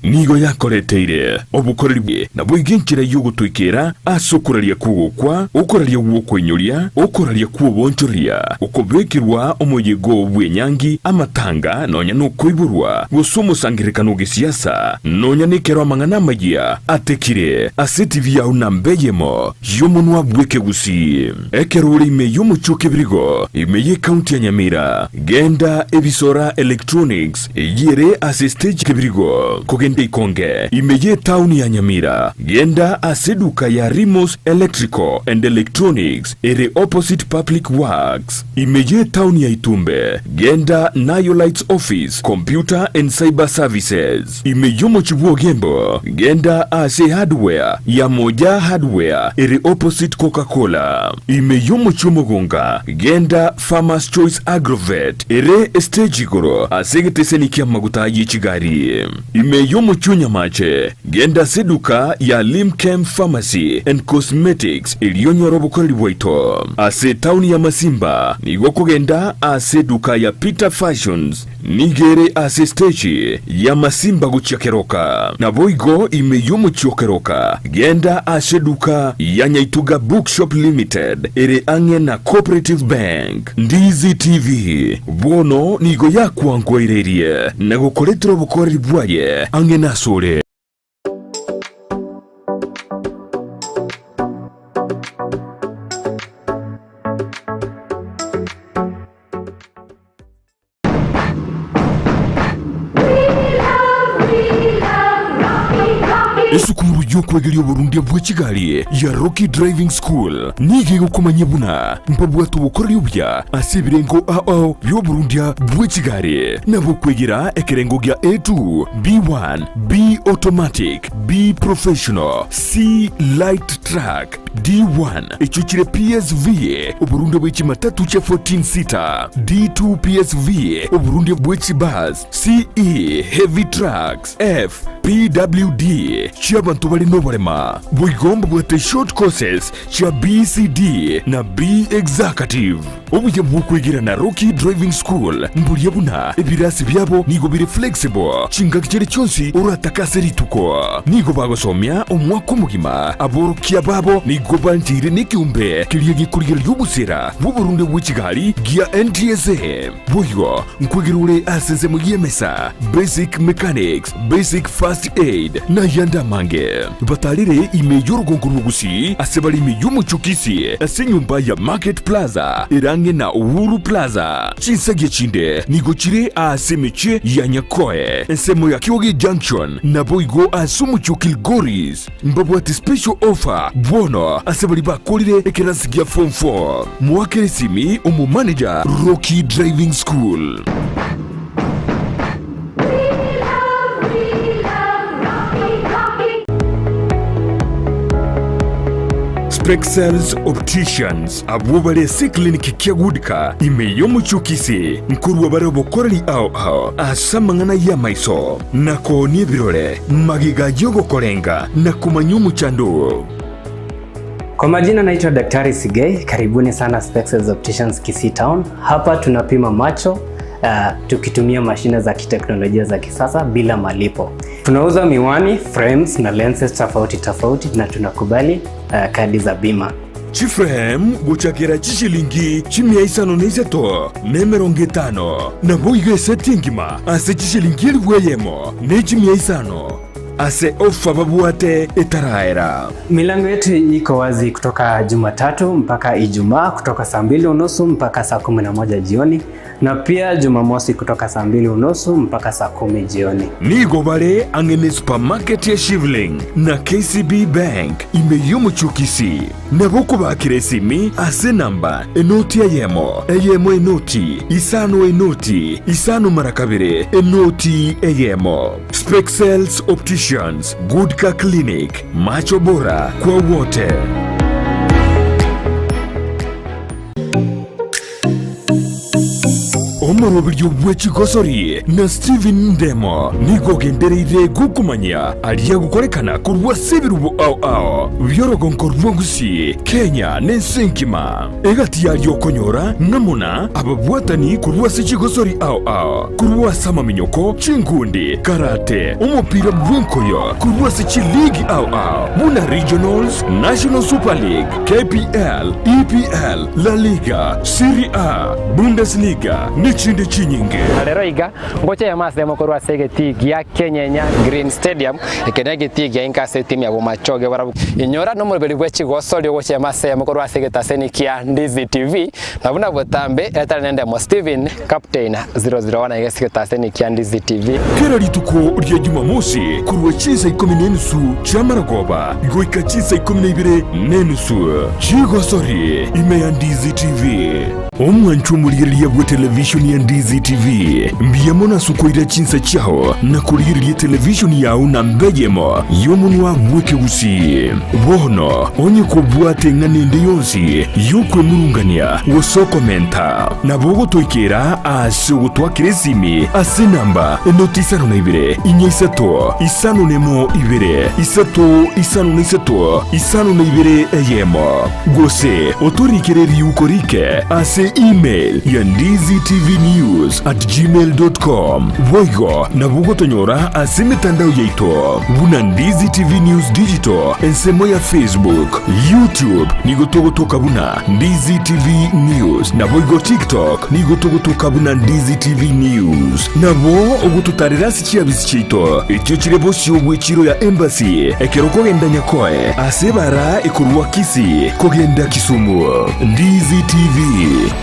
Nigo yakoreteire obokoreri naboigo enchera y'ogotoikera ase okoraria kw'ogokwa, okoraria gw'okoinyoria, okoraria kw'oboonchoreria, okobekerwa omoyega bw'enyangi, amatanga, nonya nokoiborwa, gose omosangererekano o gesiasa, nonya nekero amang'ana amayia atekire ase TV yao namba eyemo y'omonwa bw'ekegusii. Ekero ore ime y'omochie o Kebirigo, ime y'ecounty ya Nyamira, genda Ebisora Electronics eyio ere ase stage Kebirigo, kogenda Ikonge, ime y'etaoni ya Nyamira, genda ase eduka ya Rimos Electrical and Electronics ere opposite Public Works, ime y'etaoni ya Itumbe, genda Nayo Lights Office, Computer and Cyber Services. Ime y'omochie bw'Ogembo, genda ase Hardware ya Moja Hardware ere opposite Coca-Cola. Ime y'omochie omogonga, genda Farmers Choice Agrovet ere estage igoro ase egeteseni ki'amaguta ye chigari. Ime y'omochie o Nyamache, genda ase eduka ya Limchem Pharmacy and Cosmetics erio onyore obokoreri bwaito. Ase etaoni ya Masimba, nigo okogenda ase eduka ya Peter Fashions Nigo ere ase esteji y'amasimba gochia keroka. Naboigo ime y'omochie o keroka, genda ase eduka ya Nyaituga Bookshop Limited ere ang'e na Cooperative Bank. Ndizi TV bono nigo yakwankoireirie na gokoretera obokoreri bwaye ang'e nasore. Esukuru y'okwegeria oborundia bwe chigari ya Rocky Driving School nigo egokomanyia buna mbabwate obokoreri obuya ase ebirengo ao ao bi'oborundia bwe chigari nabo okwegera ekerengo gia A2, B1, B Automatic, B Professional, C Light Truck, D1, echio chire PSV, oborundia bwe chimatatu chia 14 seater, D2 PSV, oborundia bwe chibus, CE, heavy trucks, F, PWD, chi'abanto bare noborema. Boigo mbabwate short courses chia BCD na B Executive. Obuya bw'okwegera na Rocky Driving School mboria buna ebirasi biabo nigo bire flexible chingaki chiria chionsi oratake ase rituko. Nigo bagosomia omwaka omogima. Aborokia babo nigo bancheire nekeombe keria gekorigereria obosera bw'oborunde bwe chigari gia NTSA. Boigo nkwegera ore ase ensemo y'emesa, basic mechanics, basic first aid, na ayande amange. Batarire ime y'orogongo rw'Ogusii ase bare ime y'omochie o Kisii ase enyomba ya Market Plaza ere ang'e na Uhuru Plaza. Chinsagia chinde nigo chire ase emechie ya Nyakoe, ensemo ya Kioge Junction, naboigo ase omochie o Kilgoris. Mbabwate special offer bono ase baria bakorire ekerasi gia form 4. Moakere esimi omomanager Rocky Driving School. Spexels Opticians abwo bare ase eclinic kia Goodcar ime y'omochie o Kisii nkorua bare obokoreri ao ao ase amang'ana y'amaiso na koonia ebirore magega y'ogokorenga na komanya omochando oo. Kwa majina naitwa Daktari Sigei, karibuni sana Spexels Opticians Kisii Town. Hapa tunapima macho uh, tukitumia mashine za kiteknolojia za kisasa bila malipo. Tunauza miwani, frames na lenses tofauti tofauti na tunakubali uh, kadi za bima. Chiframe gochakera chishilingi chimia isano na isato na emerongo etano, naboigo eseti engima ase chishilingi elifu eyemo ne chimia isano ase ofa babwate etaraera. Milango yetu iko wazi kutoka Jumatatu mpaka Ijumaa kutoka saa mbili unusu mpaka saa 11 jioni na pia Jumamosi kutoka saa mbili unusu mpaka saa kumi jioni. Nigo bare ang'e ne supermarket ya Shivling na KCB Bank ime y'omochie o Kisii. Nabo okobakera esimi ase enamba enoti eyemo, eyemo enoti, isano enoti, isano mara kabere, enoti eyemo. Spexels Opticians, Goodcar Clinic, Macho Bora kwa wote. Omoroberio bwe chigosori na Stephen Ndemo nigo ogendereire gokomanyia aria agokorekana korwa ase ebirubo ao ao bi'orogonko rwa Gusii, Kenya na ense engima. Egati yaria okonyora ng'amo na ababwatani korwa ase chigosori ao ao, korwa ase amaminyoko, chinkundi, karate, omopira bw'enkoyo, korwa ase chiligi ao ao buna Regionals, National Super League, KPL, EPL, La Liga, Serie A, Bundesliga, nechinde chinyinge. Na rero iga, ngocha eyemo ase eyemo korwa ase egetii gia Kenyenya Green Stadium, eke negetii gia inka ase etimu ya Bomachoge barabwo. Inyora nomoroberi bwe chigosori ogocha eyemo ase eyemo korwa ase egetaseni kia Ndizi TV, na buna botambe etari nendemo Steven, Captain 001 iga ase egetaseni kia Ndizi TV. Kera rituko ria Jumamosi korwa chinsa ikomi na enusu chi'amarogoba goika chinsa ikomi na ibere na enusu chigosori ime ya Ndizi TV. Omwanchwa omorigereria bwe televishoni ya Ndizi TV, mbuya mono ase okoira chinsa chiao na korigereria televishoni yao namba eyemo y'omonwa bw'ekegusii. Bono onye kobwate eng'ana ende yonsi y'okwemurungania gose okomenta, nabo ogotoikera ase ogotwakera esimi ase enamba enoti isano na ibere, inya isato, isano nemo ibere, isato isano na isato, isano na ibere eyemo. Gose otorikere riuko rike ase email ya ndizitvnews at gmail dot com. Boigo nabo ogotonyora ase emetandao yaito buna Ndizi TV News Digital ensemo ya Facebook, YouTube nigo togotoka buna Ndizi TV News naboigo TikTok nigo togotoka buna Ndizi TV News. Nabo ogototarera ase chiabisi chiaito echio chire bosio bw'echiro ya Embassy ekero okogenda Nyakoe ase ebara ekorwa Kisii kogenda Kisumu. Ndizi TV,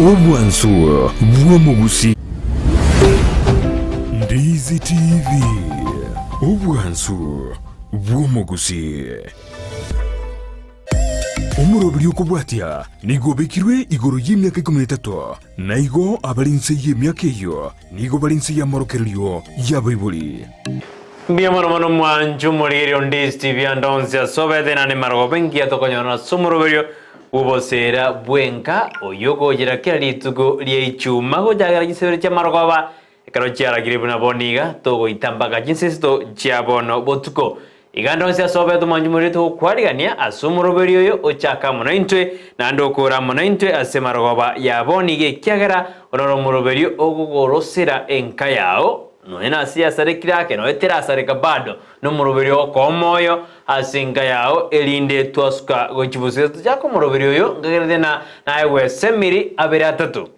obwansu bw'omogusii. Ndizi TV, obwansu bw'omogusii. Omoroberi okobwatia nigo obekirwe igoro y'emiaka ikomi na etato, na igo abare inse y'emiaka eyio nigo bare inse y'amorokererio y'abaibori. Mbuya mono mono mwanche omorigereria onde Steve ande onsi ase obete naende marogoba engiya tokonyora ase omoroberio bw'oboseera bw'enka oyio ogochera kera rituko ria ichuma gochakera chisebere chi'amarogoba ekero chiaragire buna bono iga togoita mpaka chinsesito chia bono botuko. Iga ande onsi ase obete omwanchi omorigereria togokwarigania ase omoroberio oyo ochake amo naintwe naende okore amo naintwe ase marogoba ya bono iga ekiagera orore omoroberio ogogorosera enka yao Nonya nase yasarekire ake, nonya terasareka bado, nomoroberio ogokoa omoyo ase enka yao, erinde twasuka gochia bosio. Tochake omoroberio oyo, nkagerete na naegwe esemiri abere atato,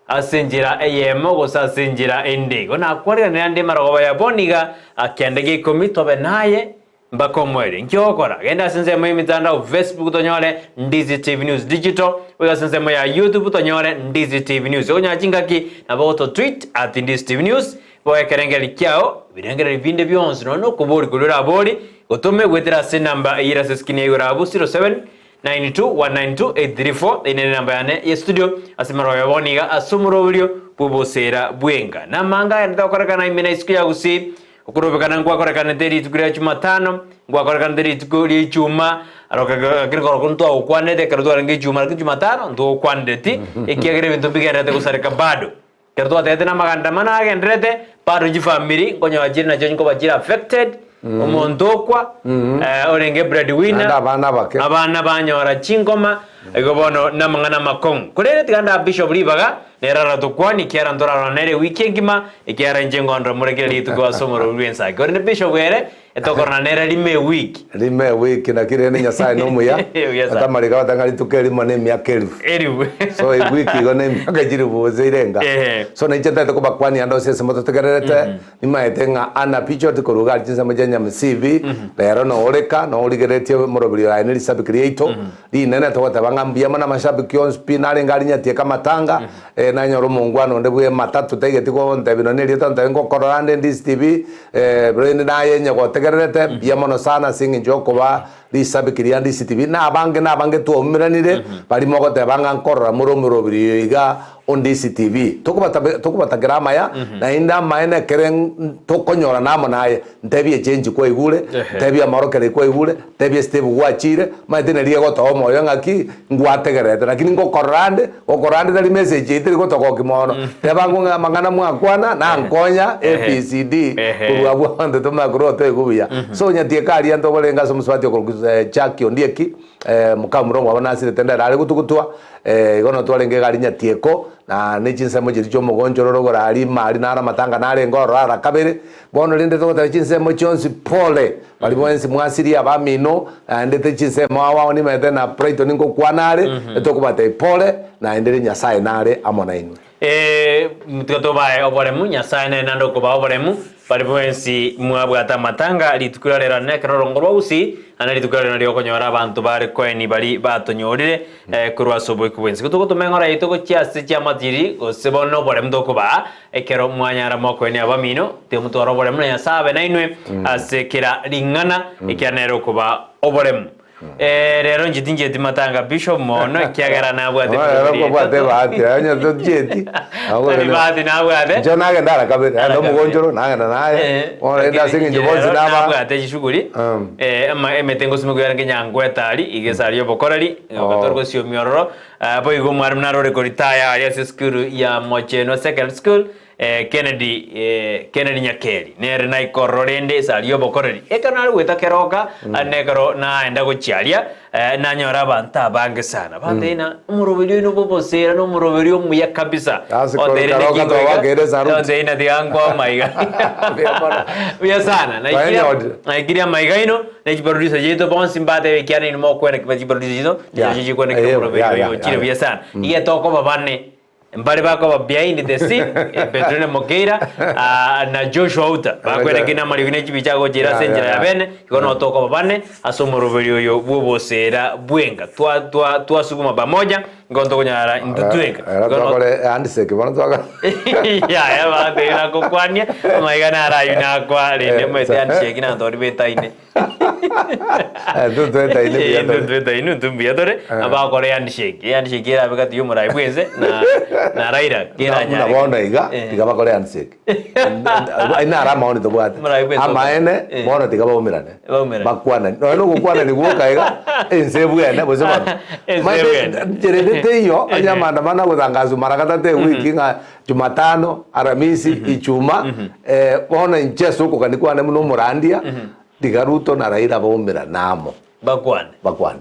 ase enchera eyemo gose ase enchera ende. Igo nakwariganire ande marogoba ya bono iga, kianda gia ikomi tobe naye Mpaka omoerio. Inki ogokora? Genda ase ensemo y'emitandao Facebook tonyore Ndizi TV News Digital, goika ase ensemo ya YouTube tonyore Ndizi TV News. Okonyora chingaki nabo ogoto tweet at Ndizi TV News, boa ekerengererio kiao, ebirengererio binde bionsi nonya nokobori koria orabori, gotome goetera ase enamba eyio ere ase eskrini ya igoro abwo 0792192834, eyio nere enamba yane ye studio ase emerogo ya bono iga ase omoroberio bw'oboseera bw'enka. Namanga agenderete gokorekana ime na isiko ya Gusii, Okorobekana nkwakorekanete rituko ria Jumatano, nkwakorekanete rituko ria Ijumaa, aro lakini korokwo ntwagokwanete ekero twarenge Ijumaa lakini Jumatano ntogokwanereti, ekiagera ebinto mbigendererete gosareka bado. Ekero twatebete na amagandamano agendererete, bado chifamiri nkonyora chire nachio nkoba chire affected, omonto okwa, orenge bread winner, Naende abana abake. abana banyora chingoma, igo bono namang'ana amakong'u. Korende tiga ndaa bishop ribaga, Nere aratokwanie, ekiagera ntorarora nere ewiki engima, ekiagera inche ngondora more kera rituko ase omorwori bw'ensaki. Korende bishop ere, etokorora nere rimo ewiki. Rimo ewiki, naki rende Nyasae nomuya, Buya sana. atamarika goteba ng'a rituko erimo na emiaka elifu. Elifu. So ewiki igo na emiaka chilifu gose ire enga. Ehe. So nainche ntagete kobakwania ande onsi ase mototegererete, nimaete ng'a Anna Pichot korwa iga aria chinsemo chia Nyamsibi, rero nooreka, noorigereretie omoroberi oye aye ne risabiki riaito, Rinene togoteba ng'a mbuya mono amashabiki onsi pi narenge aria nyatieke amatanga, eh, nanyora omongwana onde bwe ematatu taigeti gontebia nonye erieta ontebia ngokorora nde Ndizi TV, eh, rende naye onye gotegererete, mbuya mono sana ase eng'encho yokoba. Risabiki ria Ndisi TV, na abange na abange twaumeranire, baria mogoteba ng'a nkorora more omorobiri oyo iga o Ndisi TV. Tokobatabe tokobatakera amaya, naende amaene ekere tokonyorana amo naye, ntebie echenji kwaigure, ntebie amaorokererio kwaigure, ntebie estep gwachire, omanyete nari egotoa omoyo ng'aki, ngwategererete lakini ngokorora ande, gokorora ande tari message eyio teri gotogokia mono, teba ng'o ng'a amang'ana mwakwana, nankonya ABCD, korwa abwo abanto tomanye korwa otoigwe buya. So nyatieka aria ntoborenge ase omosubati okorokwa Jackie Ondieki, moka momura omwabo nasirete ndere are gotugutwa, igo notwarenge iga aria nyatieko, na ne chinsemo chiria chia omogonchororo igoro aria ime aria naro amatanga narenge ororo ara kabere, Bono rende togoteba chinsemo chionsi pole, baria bonsi mwasirie abamino, naende te chinsemo ao ao nimanyete na Brighton ngokwana are, etokobatebia pole, naende ere Nyasaye nare amo nainwe. Ee, tiga tobae oboremu, Nyasae nere naende okobaa oboremu, baria bonsi mwabwate amatanga rituko ria rero nekero orongo rwa gusii, naende rituko ria rero nario okonyora abanto bare koeni baria batonyorire korwa ase oboiko bwensi. Gotogotoma eng'ora yaito gochia ase chiamatiri, gose bono oboremu tokobaa, Ekero mwanyara mokoenia abamino, timotwara oboremu na Nyasae abe nainwe ase kera ring'ana, ekiagera nere okoba oboremu. Eh, rero inche tinchieti matanga bishop mono ekiagera nabwate Bono rero emirimo kobwate etato. ebahati aye onye tochieti Tari bahati nabwate. Inche nagenda ara kabere naende Ara kabere. omogonchoro nagenda naye Eh, bono rende ase lakini eng'encho inche bonsi rero naba nabwate chishughuli eh, ama emete ngosimeka yarenge nyankweta aria igesa aria obokoreri Oh. ogatorwa gosiomia ororo Boigo omwalimu naro ore koritaya aria ase esukuru ya Mochenwa Secondary School, Kennedy Kennedy Nyakeri nere naika ororo rende ase aria obokoreri. Ekero nare goeta keroka na ekero naenda gochia aria nanyora abanto abange sana bantebi ng'a omoroberi oino bwa obosera na omoroberi omuya kabisa. Ase korwa Ontebi rende Keroka ki ngoika, twabakere esaruti. ontebi ng'a tiga nkoe amaiga. Mbuya mono. Buya sana. Naikirie Twaenyorire. naikirie amaiga aino. Ne chiproducer chiaito bonsi mbatebe ekiagera inwe mokwena kiba chiproducer chiaito Yeah. chiacho chikwenekera Eh, omoroberi yeah, oyo yeah, ochire yeah. buya sana. Iga tokoba bane mbare bakoba behind the scene eh, Petrina Mokeira ah, na Joshua Outa bakweneki na amariogi ne chibicha agochira ase Yeah, enchera yeah, ya yeah. bene igo no tokoba bane ase omoroberi oyo bw'obosera bwenga twa twa twasuguma pamoja igo ntokonyara intwe tweka Era Igo no- twakore handshake bono twakora yaya bantebi nakokwania amaiga naro aywo nakwa rende Eh, omanyete handshake nanto betaine Ntwetaine buya tore. ntwetaine intwe mbuya tore abakora ehandshake ehandshake erabe gati ya omorai bwense na na Raila Buna keranyare bono iga Eh. tiga bakore handshake Aye naro amaoni tobwate Omorai bwense amaene Eh. bono tiga baumerane Baumerane. bakwanani nonya na ogokwanani gwoka iga ense ebwene gose bono Ense Omanyete ebwene. nchera ende teiyo onye amaandamano agotangazwa mara gatato ewiki ng'a Jumatano, Aramisi, Ichuma, bono inche ase okogania kwane buna omorandia, tiga Ruto na Raila baumerane amo. Bakwane. Bakwane.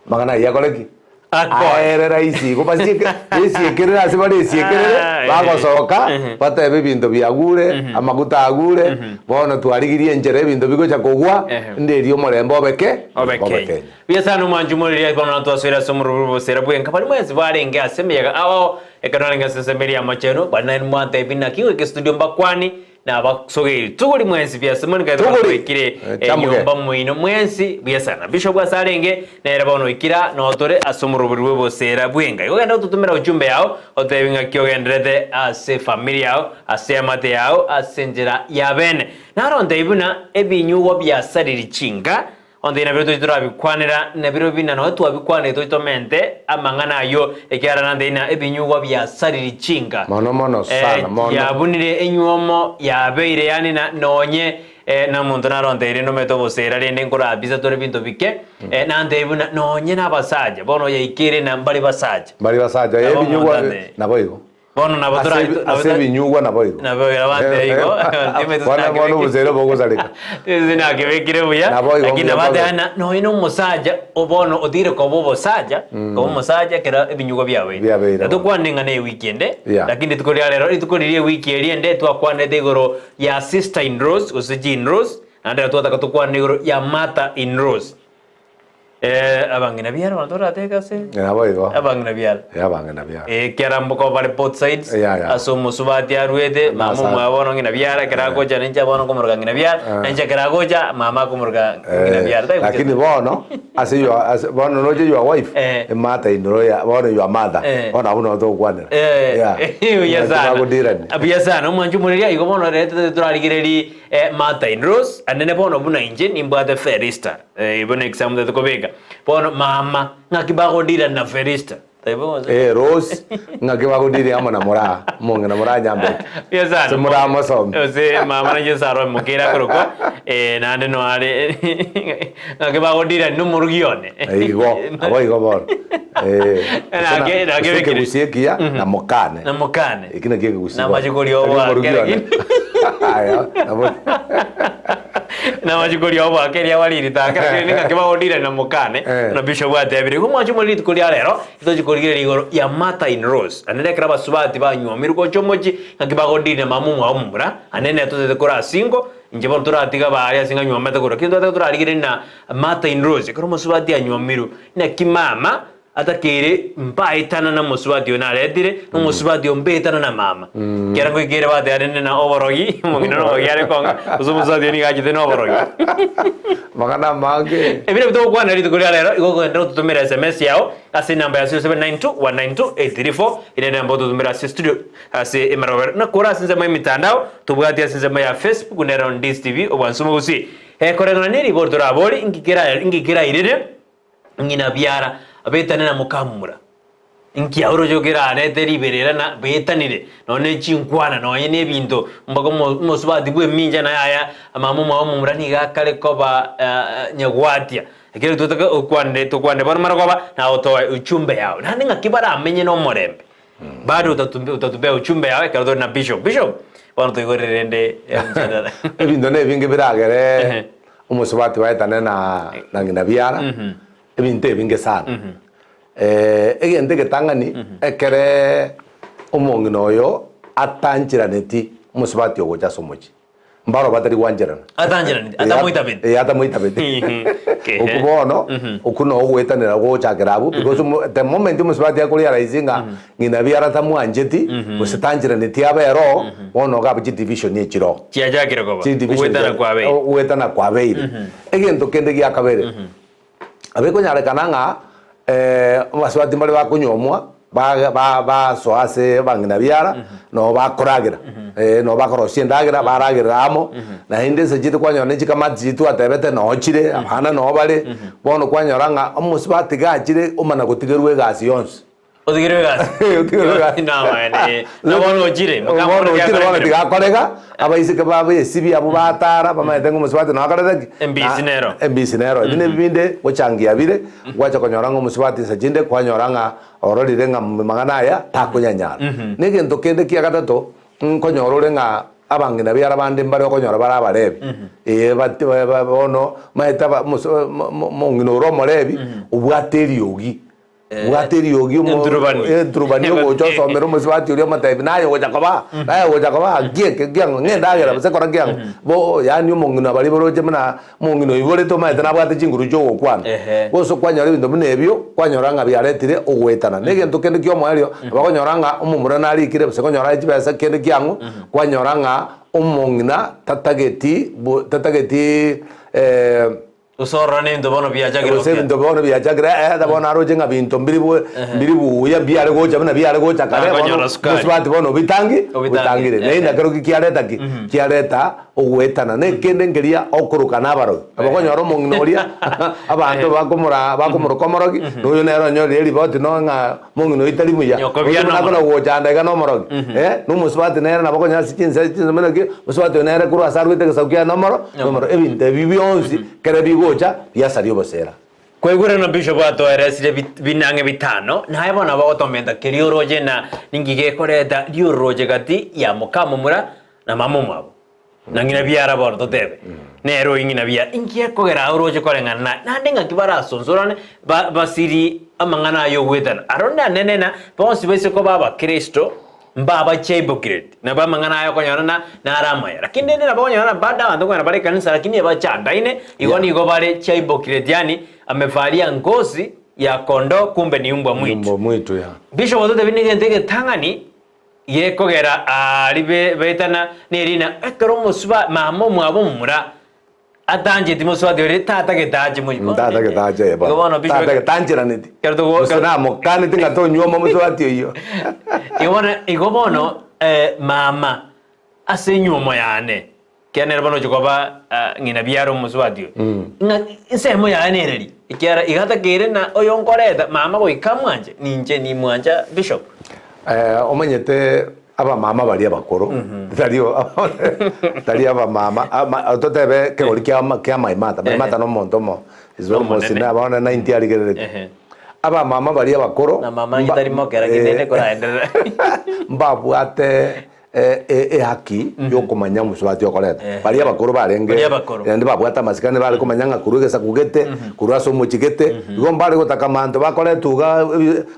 Amang'ana ayio akore ki? Akore. Aere rahisi igo basieke besiekerere ase baresiekerere, Ah, eh. bagosoka, Mhm. batebe ebinto biagure, amaguta agure, bono twarigirie enchera ebinto bigocha kogwa, Ehe. nderia omorembe obeke, Obe Kenya. Buya sana omwanchi omoreri bono natwasoire ase omorobori bw'obosera bwenka baria mwensi barenge ase emeyega ao ao ekero narenge ase ensemo eria y'amachenu baria naende mwantebia naki goika estudio mbakwani nabasogeiri tuguri mwensi buya ase more nkaete Tuguri. twaikire Eh, chamuke. enyomba moino mwensi buya sana bishop ase arenge nere bono oikira notore ase omorobori bw'obosera bwenka igo genda gototomera ujumbe yao otebi ng'aki ogenderete ase efamiri yao ase eamate yao ase enchera ya bene naro ontebi buna ebinyugwa biasariri chinka Onde nabio toche torabikwanera, nabirobio buna nonya twabikwanire toche tomente amang'ana ayio, ekiagera nande ng'a ebinyugwa biasariri chinka. Mono mono sana, mono. Yabunire enywomo yabeire yaani na nonye na omonto naronteire nomete obosera rende nkorabisa tore ebinto bike, nantebie buna nonye na abasacha bono yaikeire na mbare basacha. Mbare basacha, Nabo ebinyugwa omonto ante. naboigo. Bono nabo Ase tora ebi- ase ebinyugwa naboigo. Nabo abanto igo. Bono bono obosere bogosareka. Sinakebekire buya. Nabo igo Lakini mbuya nabate bobe. ana nonya na omosacha bono otigire koba obosacha, koba omosacha ekero ebinyugwa biabeire. Biabeire bono. Tokwane ng'a na ewiki ende, Yeah. lakini rituko ria rero, rituko riria ewiki eria ende twakwanete igoro ya sister in laws gose in laws, naende rero twataka tokwane igoro ya mother in laws. Eh, abang'ina biara bono torateke ase Naboigo. abang'ina biara. Eh, abang'ina biara. Eh, ekero mboka bare both sides Yeah, yeah. ase omosubati arwete mama Nasa- omwabo bono ng'ina biara ekero agocha ninche bono nkomoroka ng'ina biara Eh. na inche ekero agocha mama akomoroka ng'ina Eh, biara Tari lakini gochia- bono ase your ase bono noche your wife Eh. emata inoro ya bono your mother Eh. bono abwo nabo togokwanera Eh, Yeah. buya sana Bagodirani. buya sana omwanchi omoreria igo bono rero torarigereria. Martha in Rose, anene bono buna inche nimbwate Felista, buna example ntagete kobeka, bono mama ng'aki bagodira na Felista? Eh, Rose, ng'aki bagodiri amo na moraa, omong'ina moraa Nyambeki. Buya sana. Ase moraa mosomi. Ose mama na Yesu arome mokere akorokwa, eh, naende no are ng'aki bagodira nomorugi one. Igo, abo igo bono. Eh, Nake- nake ase bekire. ekegusii ekiya, na mokane. Na mokane. Eki nakio ekegusii Na bono. amachiko ria Tari obwake, omorugi one. lakini. Aya, nabo. Namachiko ria obwake eria bariritake, lakini ning'aki bagodira na mokane. Eh. Na bishop atebire, igo mwanche more rituko ria rero, tochi korigereria igoro ya Martha in Rose. Ande nekero abasubati banywomirwe gocha omochie, ng'aki bagodira na mama omwabo momura, ande nere totete kore asingo, inche bono toratiga baria ase ng'anywomete korwa. Lakini twataka torarigereria na Martha in Rose, ekero omosubati anywomirwe, naki mama Atakeire mbaetana na mosubati oyo naretire, na omosubati oyo mbaetana na mama. Kera ngoikeire bateanene na oborogi, omong'ina noborogi are kong'a, gose omosubati oyo nigo achete na oborogi. Amang'ana amange. Ebi nabio togokwana rituko ria rero, igo okogenda gototomera SMS yao ase enamba ya 0792192834, ere enamba ototomera ase studio ase emerobero. Na kore ase ensemo ya emitandao, tobwate ase ensemo ya Facebook nero Ndisi TV obwansu mogusii. Koreng'ana ne ribori torabori, inki kera inki kerairire? Ng'ina biara, betane na mokamura. Nki aoroche kerarete riberera na betanire nonya ne chinkwana nonya ne ebinto mpaka omosubati bw'emincha naye aya mama omwabo omomura nigo akare koba nyagwatia. Ekero totake okwanire tokwanire bono mara koba nagotoa uchumbe yao. Naende ng'aki baramenye nomorembe. Bado otatupea uchumbe yao ekero tore na bishop. Bishop, bono toigorere rende emchadara. Ebinto na ebinge biragere omosubati baetane na na ng'ina biara, ebinto ebinge sana. Egento egetang'ani, ekere omong'ina oyo atancheraneti omosubati ogocha ase omochie. Mbaro batari gwancherana. Atancheraneti, atamoitabeti. Eh, atamoitabeti. Okwo bono, okwo no ogoetanera gochakera abwo, because omo the moment omosubati akorealize ng'a ng'ina biara tamwancheti, gose tancheraneti abe ero, bono iga abwo chidivision echire oo. Chiachakire koba. Chidivision Ogoetana kwabeire. Ogoetana kwabeire. Egento kende gia kabere, Nabo ekonyarekana ng'a abasubati mbare bakonyuomwa basoa ase abang'ina biara, nabo bakoragera, nabo bakorosia endagera baragerera amo, naende inse chiaito kwanyora ne chikamati chiria twatebete noo chire, abana noo bare, bono kwanyora ng'a omosubati gachire omana gotigerwa egasi yonsi. Otigerwe egasi. Otigerwe egasi. Namaene. Na bono ochire. Bono ochire bono tiga akorega, abaiseke babo esibi abwo batara, bamaete ng'a omosubati nabo akorete ki? Embisi nero. Embisi nero. Ebi nebi binde gochangia bire, gwacha konyora ng'a omosubati inse chinde kwanyora ng'a ororire ng'a amang'ana aya takonyanyara. Na egento kende kia gatato, nkonyora ore ng'a abang'ina biara bande mbare okonyora bare abarebi, ee bati bono maete aba omong'ina ore omorebi, obwate eriogi. Bwata eriogi omo- Enturubani. enturubani ogocha osomere omosubati oria omotebi naye ogocha koba naye ogocha koba nki eke nkiang'o ng'a endagera gose kora nkiang'o bo yaani omong'ina baria baroche buna omong'ina oiborete omanyete nabwate chinguru chia ogokwana. Ehe. Gose kwanyora ebinto buna ebio, kwanyora ng'a biaretire ogoetana. Na egento kende kia omoerio, nabo okonyora ng'a omomura narikire gose konyora aye chibesa kende kiang'o, kwanyora ng'a omong'ina tatageti bo tatageti. Gose orore nebinto bono biachakire Gose gokea. ebinto bono biachakire, eh, eta bono aroche ng'a binto mbiri bu- mbiri buya mbiare gocha buna biare gocha kare, bono Nakonyora sukari. mosubati bono obitangi Obitangire, obitangire. eh, Naende eh. nakero ki kiareta ki? Kiareta ogoetana. Na ekende nkeria okoroka na abarogi. Nabo okonyora omong'ina oria, abanto bakomora bakomoroka omorogi, na oyo nere onyorire eriboti no ng'a omong'ina oyio tari muya. Nyoko buya Gose buna nomorogi. akona gochanda iga nomorogi, eh, na omosubati nere nabo okonyora ase chinse chinse buna ki, omosubati oyo nere korwa ase arwete egesaku kiaye nomoro, nomoro. Ebinto ebi bionsi ekero bigocha, biasaria obosera. Kwaigure na Bishop atoeresire binang'e bitano, naye bono nabo ogotomenta keria oroche na ninki gekoreta riororoche gati ya mokamomura na mama omwabo. Na ng'ina biara bono totebe, nere oyio ng'ina biara, inki ekogera oroche koreng'ana naye? Naende ng'aki barasonsorane ba- basiri amang'ana aya ogoetana? Aro nanene na bonsi baise koba abakristo, mbabachia hypocrite, nabo amang'ana aya okonyora na nare amaya. Lakini rende nabo okonyora na bado abanto okonyora bare ekanisa lakini ebachandaine, igo Yeah. nigo bare chia hypocrite yaani amevalia ngozi ya kondoo kumbe ni umbwa mwitu. Umbwa mwitu, yeah. Bishop ototebie negento egetang'ani Gekogera aria baetana nerina, ekero omosuba mama omwabo omomura atancheti mosubati oria, tatagete ache mochie. Tatagete ache Igo bono Bishop, Tatagete tancheraneti. Ekero togo- Gose namokaneti ng'a tonyuoma mosubati oyio. Igo bono, igo bono mama ase enyuomo yane. Ekiagera nere bono ochi koba ng'ina biara omosubati oyo. Ng'a ensemo yaye nereri, ekiagera iga atakeire na oyo nkoreta mama goika amwanche, ninche nimwancha bishop. Omanyete abamama baria abakoro, tari tari abamama ama totebe ekegori kia kia Maimata, Maimata na omonto omo is almost Omonene. bono ninety arigereretie. Abamama baria abakoro Na mama inche tari mokera ki rende koraenderera. mbabwate ehaki yokomanya omosubati okoreta. Baria abakoro barenge Baria abakoro. naende babwate amasikani bare komanya ng'a korwa egesaku gete, korwa ase omochie gete, igo mbare gotaka amanto bakoretwa iga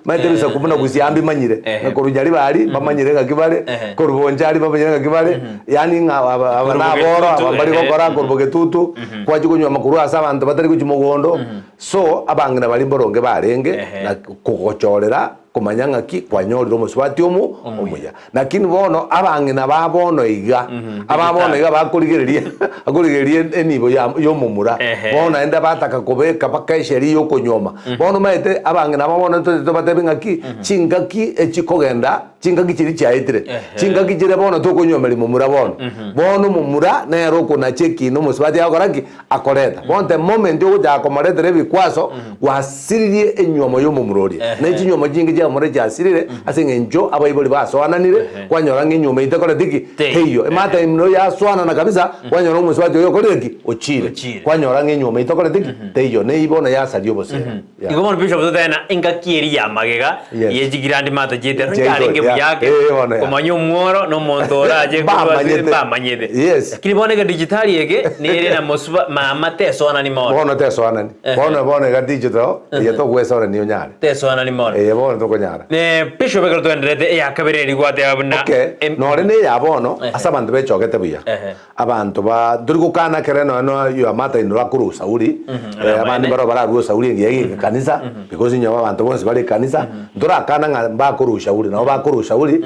omanyete ebisaku buna gusii aa mbimanyire, ng'a korwa Nyaribari bamanyire ng'aki bare, korwa Bonchari bamanyire ng'aki bare, yaani ng'a aba aba Korwa naboro, Bogetutu, aba mbari gokora, korwa Bogetutu, kwachia konywa korwa ase abanto batari gochia mogondo, so abang'ina baria mboronge barenge na kogochorera Komanya ng'aki kwanyorire omosubati omo omuya. Lakini bono abang'ina ba bono iga, aba bono iga bakorigereria bakorigereria enibo ya y'omomura, bono naende bataka kobeka mpaka esheria y'okonyuoma. Bono omanyete abang'ina aba bono toche tobatebi ng'aki, chingaki echikogenda, chingaki chiria chiaetire, chingaki chiria bono tokonyuomeria momura bono. Bono omomura nere okonacha ekina omosubati agokora ki? Akoreta. Bono the moment ogochaka komoretera ebikwaso, gwasiririe enyuomo y'omomura oria. Ne chinyuomo chinge chi'abamura chiasirire ase eng'encho abaibori basoananire, kwanyora ng'a enyuomo eyio tekoreti ki? Teiyo. Emaata ime noyo yasoanana kabisa, kwanyora omosubati oyo okorire ki? Ochire. Kwanyora ng'a enyuomo eyio tekoreti ki? Teiyo. Neyio bono yasaria obosera. Yeah. Igo bono Bishop totebe na engaki eria ya magega Yes. ye chigirandi mato chiaito Chiaito, nkarenge yeah. buya ake Eh, bono, yeah. komanya omworo na omonto orache korwa ase Mbamanyete. mbamanyete. Yes. Lakini bono egedigitali eke nere na mosuba mama tesoanani mono. Bono tesoanani. Bono bono iga digital, eye togwesoanani onyare. Tesoanani mono. Eye bono tokonyara. Eh, Bishop ekero toenderete eya kabere eri gwateba buna Okay, em- nore na eya bono, Ehe. ase abanto bechogete buya. Ehe. Abanto ba tori gokana ekero nonya no Yoamata inwe bakorwa osauri, eh, abande mbaro bararue osauri engiya ya ekanisa, because inwe abanto bonsi bare ekanisa, ntorakana ng'a mbakorwa ushauri, nabo bakorwa ushauri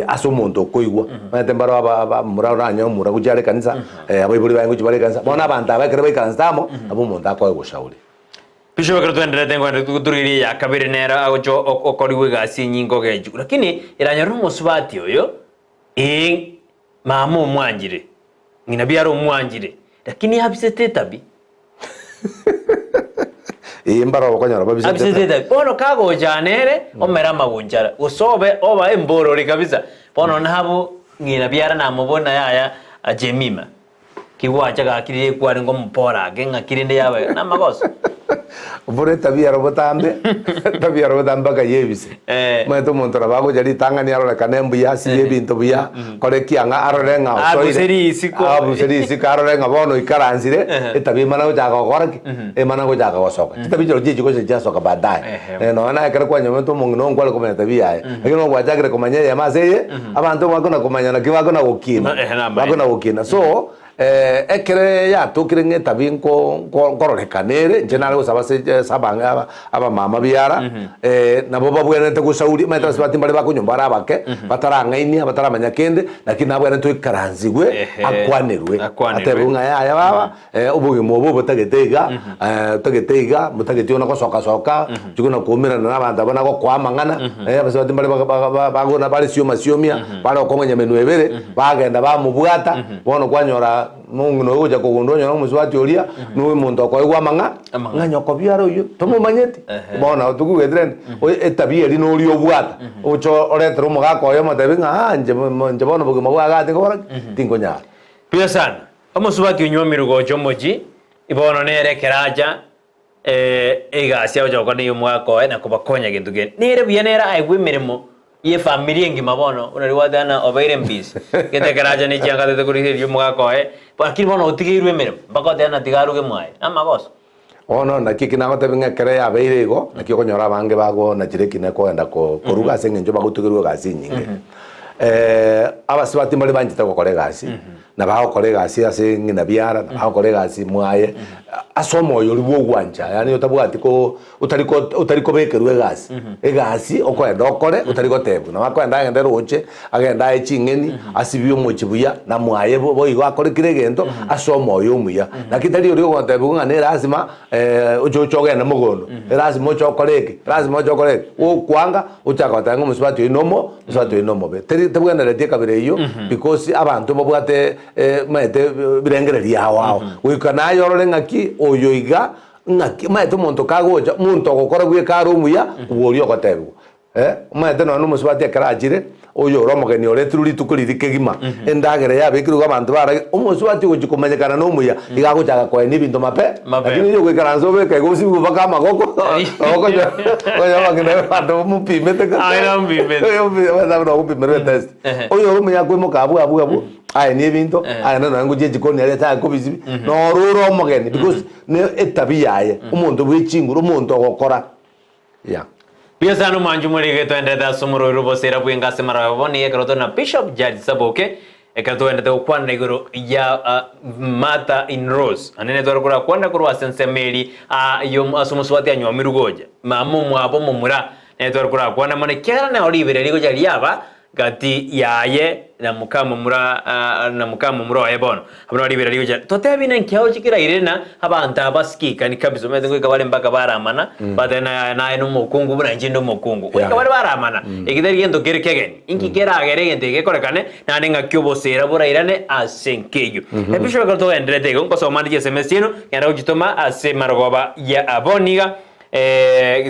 ase omonto okoigwa. Omanyete mbaro aba aba mura oranyore omura gochia are ekanisa, abaibori baye ngochia bare ekanisa, bono abanto aba ekero baikaransete amo, nabo omonto akoegwa ushauri. Bishop ekero twenderete nkoenda turigerie eya kabere nere agocha okorigwa egasi enyinge ogechigwa, lakini eranyore omosubati oyo, ee. Mama omwanchire, ng'ina biara omwanchire, lakini abisete etabi. Ee, mbaro okonyora babisete Abisete etabi. Bono kagocha nere omere amagunchara, gose obe oba emborori kabisa. Bono nabo ng'ina biara namobona yaya Jemima, kigwacha gaki riria ekware ngomopora ake ng'aki rende yaba namagoso. Buna etabi yaro botambe, etabi yaro botambe mpaka yebise. Eh. Omanyete omonto nabo agocha ritang'ani arorekane mbuya, asibie ebinto buya, kore ki ang'a arore ng'a osoire. Abuse risiko. Abuse risiko arore ng'a bono oikaransire, Ehe. etabi emana gochaka gokora ki? Emana gochaka gosoka. Chitabi chirochio chigocha chiasoka baadaye. Ehe. Eh, nonya naye ekero kwanyomete omong'ina oo nkware komanya etabi yaye. Lakini bono gwachakire komanya eyemo ase eye, abanto bakona komanya naki bakona gokina. Ehe, namaene. Bakona gokina. So, Ekero yatokire ng'a etabi nkororekana ere, inche nare gosaba ase ase abamama biara, nabo babwenerete gosauria, omanyete abasubati mbare bakonywa mbare abake, batarang'ainia, bataramanya kende, lakini nabwenerete oikaransigwe, akwanerwe, atebiwe ng'a yaya baba, obogima obo obotagete iga, otagete iga, motageti ona gosoka soka, chiko na koumerana na abanto abwo nagokoa amang'ana, abasubati mbare bagona bare sioma siomia, bare gokong'anya emenwa ebere, bagenda bamobwata. Bono kwanyora mong'ina oyo ogocha kogundua onyore omosubati oria, na omonto okoegwa amang'a, ng'a nyoko biara oyio tomomanyeti. Bono nabo tokogwetera rende, oyo etabia eria noria obwata, oche oretere omogaka oye omotebi ng'a aa inche inche bono obogima bwa igaa tingokora ki? Tinkonyara. Buya sana. Omosubati onywomirwe gocha omochie, bono nere ekero acha Egasi agocha gokora neyio omogaka oye na kobakonya gento kende. Nere buya nere aegwe emeremo y'efamiri engima bono, buna riria gwateba ng'a obeire embisi, gete ekero acha ne chianga atete korigereria omogaka oye, lakini bono otigeirwe emeremo, mpaka otebe ng'a tiga aruge mwaye, namagoso. Bono naki eki nagotebia ng'a ekero yabeire igo, naki okonyora abange bagonachire ekina kogenda koruga ase eng'encho bagotigerwa egasi enyinge. Abasubati mbare banchete gokora egasi, na bagokora egasi ase ng'ina biara, na bagokora egasi mwaye, ase omoyo oria bwa ogwancha, yaani otabwati ko otari ko otari kobekerwa egasi. Egasi okoenda okore otari gotebwa, nabo akoenda agende roche, agende aye ching'eni, asibie omochie buya, na mwaye bo boigo akore kera egento ase omoyo omuya. Naki tari oria ogotebiwa ng'a nerasima oche oche ogende mogondo, erasima oche okore eke, erasima oche okore eke, gokwanga ochaka goteba ng'a omosubati oyio nomo, omosubati oyio nomobe. Teri. Teri tebwenereti ekabira eyio because abanto babwate maete ebirengererio ao ao. Goika naye orore ng'aki oyo iga ng'aki omanyete omonto kagocha, omonto ogokora bweka are omuya kobua oria ogotebiwa. Omanyete nonya na omosubati ekero achire, oyo ore omogeni oretirwe rituko riria kegima, endagera yabekirwe igo abanto barage, omosubati ogochia komanyekana na omuya, iga agochaka koenia ebinto mape, Mapema. lakini onye ogoikaransa obeke iga osibwe mpaka amagoko, okonya okonya abang'ina abanto bamopimete Aye namopimete. ogopimerwa etest. Ehe. Oyo ore omuya akoimoka abwo abwo abwo, aenie ebinto, aende nonya ngochia ejikoni aria achake kobisibia, noro ore omogeni because ne etabia yaye, omonto bwe chinguru, omonto ogokora. Yeah. Buya sana omwanchi omorege toenderete ase omoroiro obosera bwenga ase marobe bono iga ekero tore na Bishop Judge Saboke ekero togenderete gokwana igoro ya uh, Martha in Rose ande netware korakwana korwa ase ensemo eri ah, yo ase omosubati anywomirwe gocha mama omwabo omomura netware korakwana mono ekiagera nao ribera rigocha riaba Gati yaye na mokamomura na mokamomura oye bono. Abwo nabo ribera rigocha. Totebi ninki aoche keraire na abanto aba basikikani kabisa. Omanyete ngoika bare mpaka baramana, batebe naye naye nomokungu buna inche inde omokungu. Goika bare baramana, eki tari gento kere kegeni. Inki keragere egento eke gekorekane, naende ng'aki obosera borairane ase enka eyio. Ebisho ekero togendererete igo, nkosoma ande chiSMS chiaino, genda gochitoma ase marogoba ya abwo niga.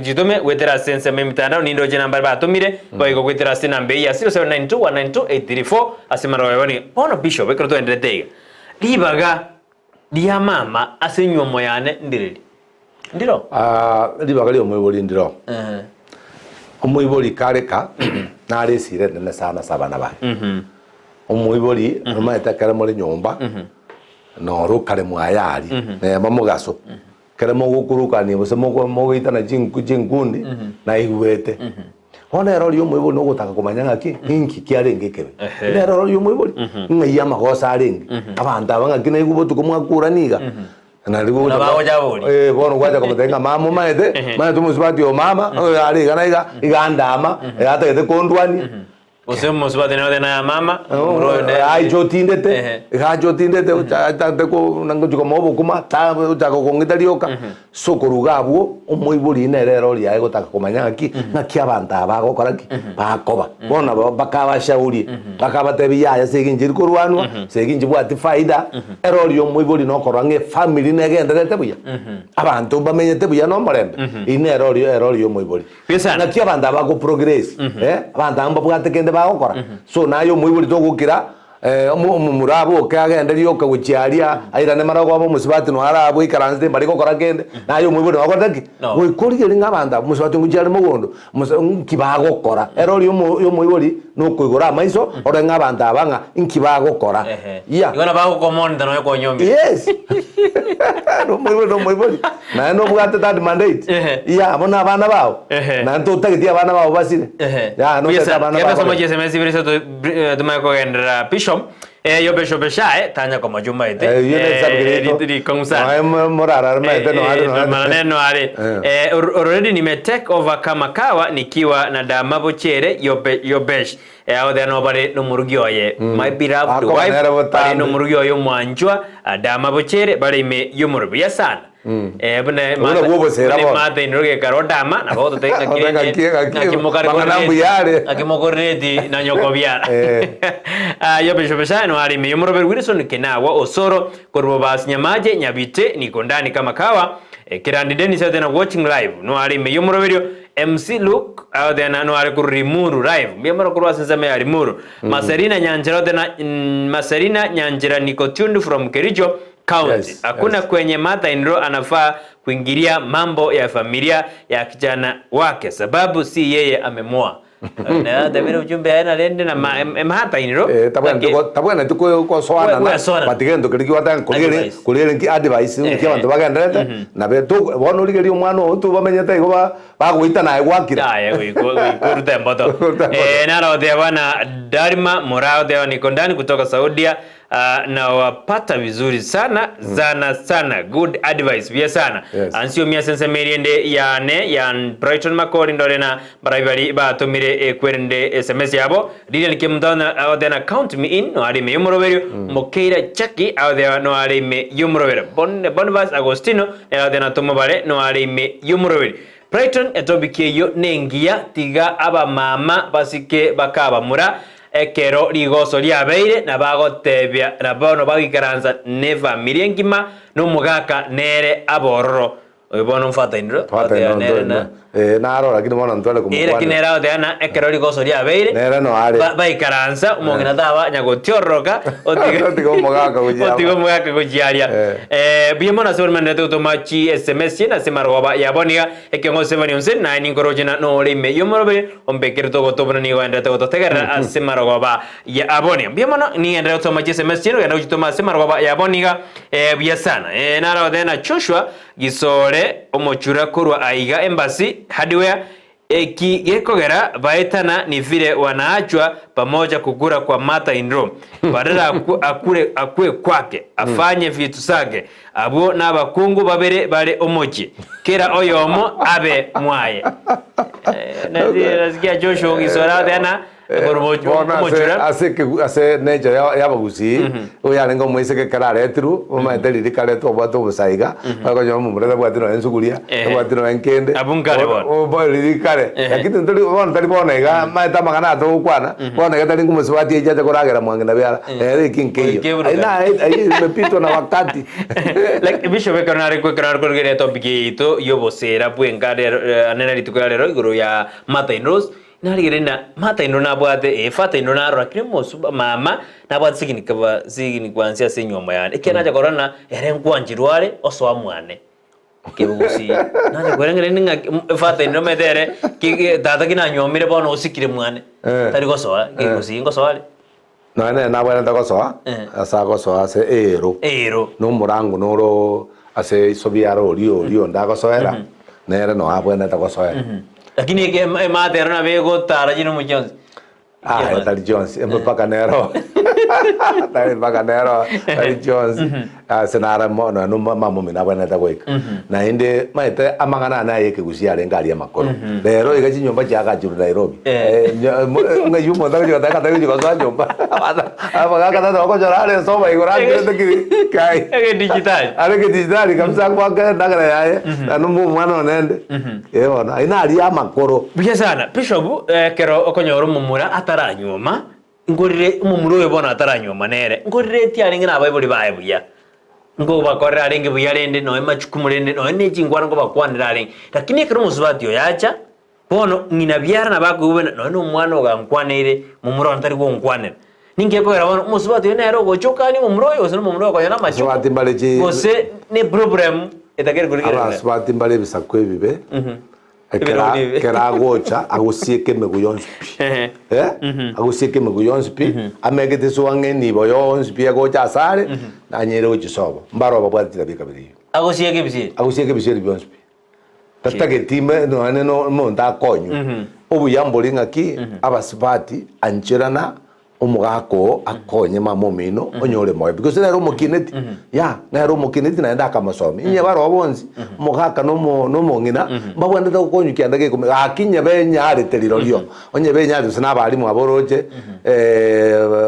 Chitome goetera ase ensemo y'emitandao nindoche namba batomire boigo goetera ase enamba eye ya 0792192834 ase marogo yabo niga. Bono Bishop ekero twaenderete iga ribaga ria mama ase enyuomo yane ndireri? Ndiro? Ah, ribaga ria omoibori ndiro. Omoibori kareka nare esira enene sana ase abana baye. Omoibori omanyete ekero more nyomba noro okare mwaye aria neba mogaso. Ekero mogokurukania gose mogoitana chinkundi, naigwete. Bono ere oria omoibori nogotaka komanya ng'aki, ninki kiarenge ekebe. Nere oria omoibori, ng'ai amagoso arenge. Abanto aba ng'aki naigwa botuko mwakurana iga. Nari gocha Buna bagocha boria. Eh, bono gwacha komotebia ng'a mama omaete, maete omosubati oyo mama, oyo are iga na iga, iga andama, atagete kondwania. Gose omosubati nere oteba naye mama, omomura oyo nere. Aiche otindete, Ehe. iga ache otindete, atagete ko ngochia komoa obokima, ta ochaka kong'ita rioka. So okoruga abwo, omoibori nere ere oria aye gotaka komanya ng'aki, ng'aki abanto aba bagokora ki? Bakoba. Bono nabo bakabashaurie, bakabatebia yaya ase egencho eri korwanwa, ase egencho ebwati faida, ere oria omoibori nokorora ng'a efamiri negendererete buya, abanto mbamenyete buya na omorembe, eyio nere oria ere oria omoibori. Naki abanto aba bagoprogress, eh, abanto aba mbabwate kende bagokora. So naye omoibori togokira eh, omo- omomura aboke agende rioka gochia aria, airane mara goba omosubati noyo arabwo aikaransete mbari gokora kende, naye omoibori nogokorete ki? No. Goika origereria ng'a abanto aba omosubati ngochia are mogondo, omosa nki bagokora. Ere oria omo omoibori nokoigora amaiso, orore ng'a abanto aba ng'a nki bagokora. Ehe. Yeah. Igo nabo agokomonita nonya kwanyomire. Yes. Nomoibori nomoibori. Naende nobwate that mandate. Ehe. Yeah, abo na abana bao. Ehe. Naende totageti abana bao basire. Ehe. Yeah, notagete Buya abana sana. bao. Kebe somo SMS ibere isato tumanye kogenderera Bishop. Eh, yo Bishop Eshae tanya komocha omaete. Eh, iyo ne subject yetu. rikong'u sana. Noe mo- morarare maete noare noare. Maneno are. Eh. Eh, already nime take over kama kawa nikiwa na dama bochere yobe yobesh. Eh, ao there no bare nomorugi oye. My beloved Akoba wife nere bare botambe. nomorugi oye omwanchwa Adama bochere bare ime y'omorobi. Buya sana. Eh, buna Obwo nabwo obosera buna bono. Martha inwe gekara odama nabo ogototebia ng'aki Ng'aki- rende- ng'aki- ng'aki mokare mang'ana korereti- mbuya are. ng'aki mokorereti na nyoko biara. Eh. Ah, Yobesho Besha no ari ime y'omoroberi Wilson Kenawa Osoro korwa Bobasi Nyamache Nyabite niko ndani kama kawa Eh, Kerandi Dennis Athena watching live no ari ime y'omoroberio MC Luke Athena no ari korwa Limuru live mbuya mono korwa ase ensemo ya Limuru Maserina Nyanchera Athena mm, Maserina Nyanchera niko tuned from Kericho County. Yes, Hakuna yes. kwenye Martha Indro anafaa kuingilia mambo ya familia ya kijana wake sababu si yeye amemoa. Na tabira ujumbe aena rende na ma, em- Martha Indro. Eh, tabwenereti ko- tabwenereti ko- kosoanana Gwesoanana. but gento keria kiwatanga korigereria Advice. korigereria nki advice nki abanto bagenderete nabe to bono origereria omwana oyo tobamenyete igo ba bagoita naye gwakire Aye, goikuruta emboto. Goikuruta emboto. Eh, naroteba na Darima Murao niko ndani kutoka Saudia. Uh, nawapata vizuri sana sana sana good advice buya sana Yes. ansiomia sensemeri ende yane ya Brighton Makori ndore na barabi bari batomire ekwerende SMS yabo Lilian Kimutana aothea count me in no arime yomoroberio Mokeira Jackie aothea no arime yomoroberio Bon Bonvas Agostino aothea na tomobare no arime yomoroberio Brighton etopic eyio nengiya tiga abamama basike bakabamura. ekero rigoso riabeire nabo agotebia na bono bagoikaransa nefamiri engima na omogaka nere abe ororo. Oyo bono mfatainire, Twatainire agoteba nere na Eh, naro lakini bono ntware Eh, lakini nere komokwanera. agoteba na ekero rigoso riabeire Nere no are. ba- baikaransa omong'ina taba nyagotiororoka otiga Otiga omogaka gochiama. otiga omogaka gochiaria. Eh. Eh, buya mono ase baria gotoma chi SMS chiene ase marogoba yabo niga ekiongo Stephanie Onse naye ninkoroche na nore ime y'omoroberi ombekere togoto buna nigo oenderete gototegerera ase marogoba ya abwo niga. Mbuya mono nigenderere gosoma chi SMS chiene ogende gochitoma ase marogoba yabo niga eh, buya sana. Eh, naro goteba na Joshua Gisore omochura korwa aiga Embassy Hardware Eki gekogera baetana ni vile wanaachwa pamoja kukura kwa Martha in law badala akure akwe kwake afanye vitu zake abwo nabakungu babere bare omochie kera oyomo abe mwaye Eh, nasikia Joshua Gisore ateana Bono ase ase ekegu ase nature ya yabagusii, oyo arenge omoiseke ekero aretirwe, omanyete riria karetwa obwate obosa iga, okonyora omomura tabwati nonya ensuguria, Ehe. tabwati nonya nkende, Abwo nkare bono. o- bo riria kare, Ehe. lakini ntori bono tari bono iga, omanyete amang'ana aya togokwana, bono iga tari ng'omosubati ache ache koragera mwang'ina biara, ere eki nkeiyo. Oike buna Aye naye aywo imepitwa na wakati. Like bishop ekero nare ekero nare korigereria etopic eye yaito ya obosera bwa enka rero ane na rituko ria rero igoro ya Martha in Laws, Narigereria na mata ino nabwate ee father ino narora kire omosuba mama nabwate signikiba signikibansi ase enywomo yane ekiagera nacha korora ng'a ere nkwanchirwa are osoa mwane kebogusii nacha korengereria ng'a ki father ino omanyete ere ki tata ki nanywomire bono osikire mwane Eh. tari gosoa kegusii ngosoa are. Nonya nere nabwenerete gosoa Eh. ase agosoa ase eero, Eero. na omorango noro ase isobiara oria oria onde agosoera, nere noo abwenerete gosoera. Lakini eke emate ero nabo egotara chire omochie onsi. Aye tari chionsi, mpaka nero tari mpaka nero tari chionsi ase nare mono no mama omino abwenerete goika. Naende maete amang'ana ane aye ekegusii arenge aria amakoro. Rero iga chinyomba chiagachirwe Nairobi. Ng'ai omonto agochia goteba ng'a tari gochia gosoa nyomba. Abagaka tata bagochora are esoba igoro akerete ki kai. Egedigitali. Are egedigitali kabisa agoaka endagera yaye, naende omwana one ende. Eh bono, ayio naria amakoro. Buya sana. Bishop, ekero okonyora omomura ataranyuoma, nkorire omomura oyo bono ataranyuoma nere, nkorire arenge na abaibori baye buya. Nkobakorera arenge buya rende, nonya machukumu rende, nonya ne chinkwana nkobakwanera arenge. Lakini ekero omosubati oyo acha, bono ng'ina biara nabo akoigwa buna nonya na omwana ogankwaneire, momura one tari gonkwanera. Ninki ekogera bono omosubati oyo nere ogocha okania omomura oyo gose na omomura oyo okonyora amachuku, Abasubati mbare chi- gose ne problem etakeri korigereria. Abasubati mbare ebisaku ebibe, Ebirogo ekera ebibe. ekero agocha agosieka emegu yonsi pi. Ehe. Eh? Agosieka emegu yonsi pi, amegete ase ang'e enibo yonsi pi egocha asare, nanyere gochisoba. Mbaro babwate chitabia kabere eyio. Agosieka ebisieri. Agosieka ebisieri bionsi pi. Tatageti ime nonya no omonto akonywe. Obuya mbori ng'aki, abasubati ancherana omogaka oo akonye mama omino onyore moyo because nere omokineti ya nere omokineti naende akamosomia. Inye baroo bonsi omogaka na omo na omong'ina mbabwenerete gokonywa kianda gekomi gaki inye benyarete rirorio onye benyarete gose na abalimu aba oroche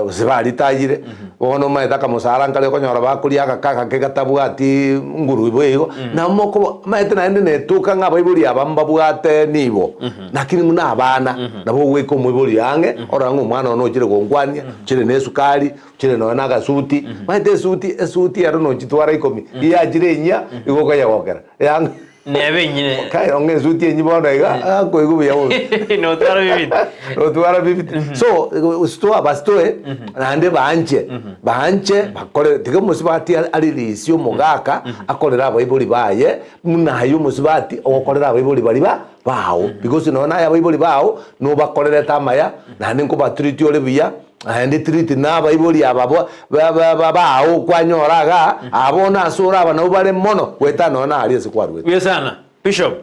gose baritayire bono omanyete akamosara nkare okonyora bakoria agaka agake gatabwati nguru ibo igo nabo mokoba omanyete naende netuka ng'a abaibori aba mbabwate nibo. Lakini buna abana, nabo ogoika omoibori ang'e, orore ng'a omwana one ochire gonkwania, ochire na esukari, ochire nonya na agasuti. Omanyete esuti, esuti ero nochitwara ikomi, eyachire enyia, igo okoyegokera. Eyang'a Nebe enyine. Kai onge esuti enyia bono iga, akoigwa buya bobe. Notwara bibiti. Notwara bibiti. So, stoa bastoe, naende baanche, baanche bakore, tiga omosubati aririsie omogaka, akorere abaibori baye, buna aye omosubati ogokorera abaibori baria ba bao, because nonya naye abaibori bao nobakorerete amaya, naende nkobatreat ore buya, naende treat na abaibori aba ba ba ba ba bao kwanyora igaa, aba bono ase ore aba nabwo bare mono goetana nonya na aria ase kwarwete. Buya sana Bishop,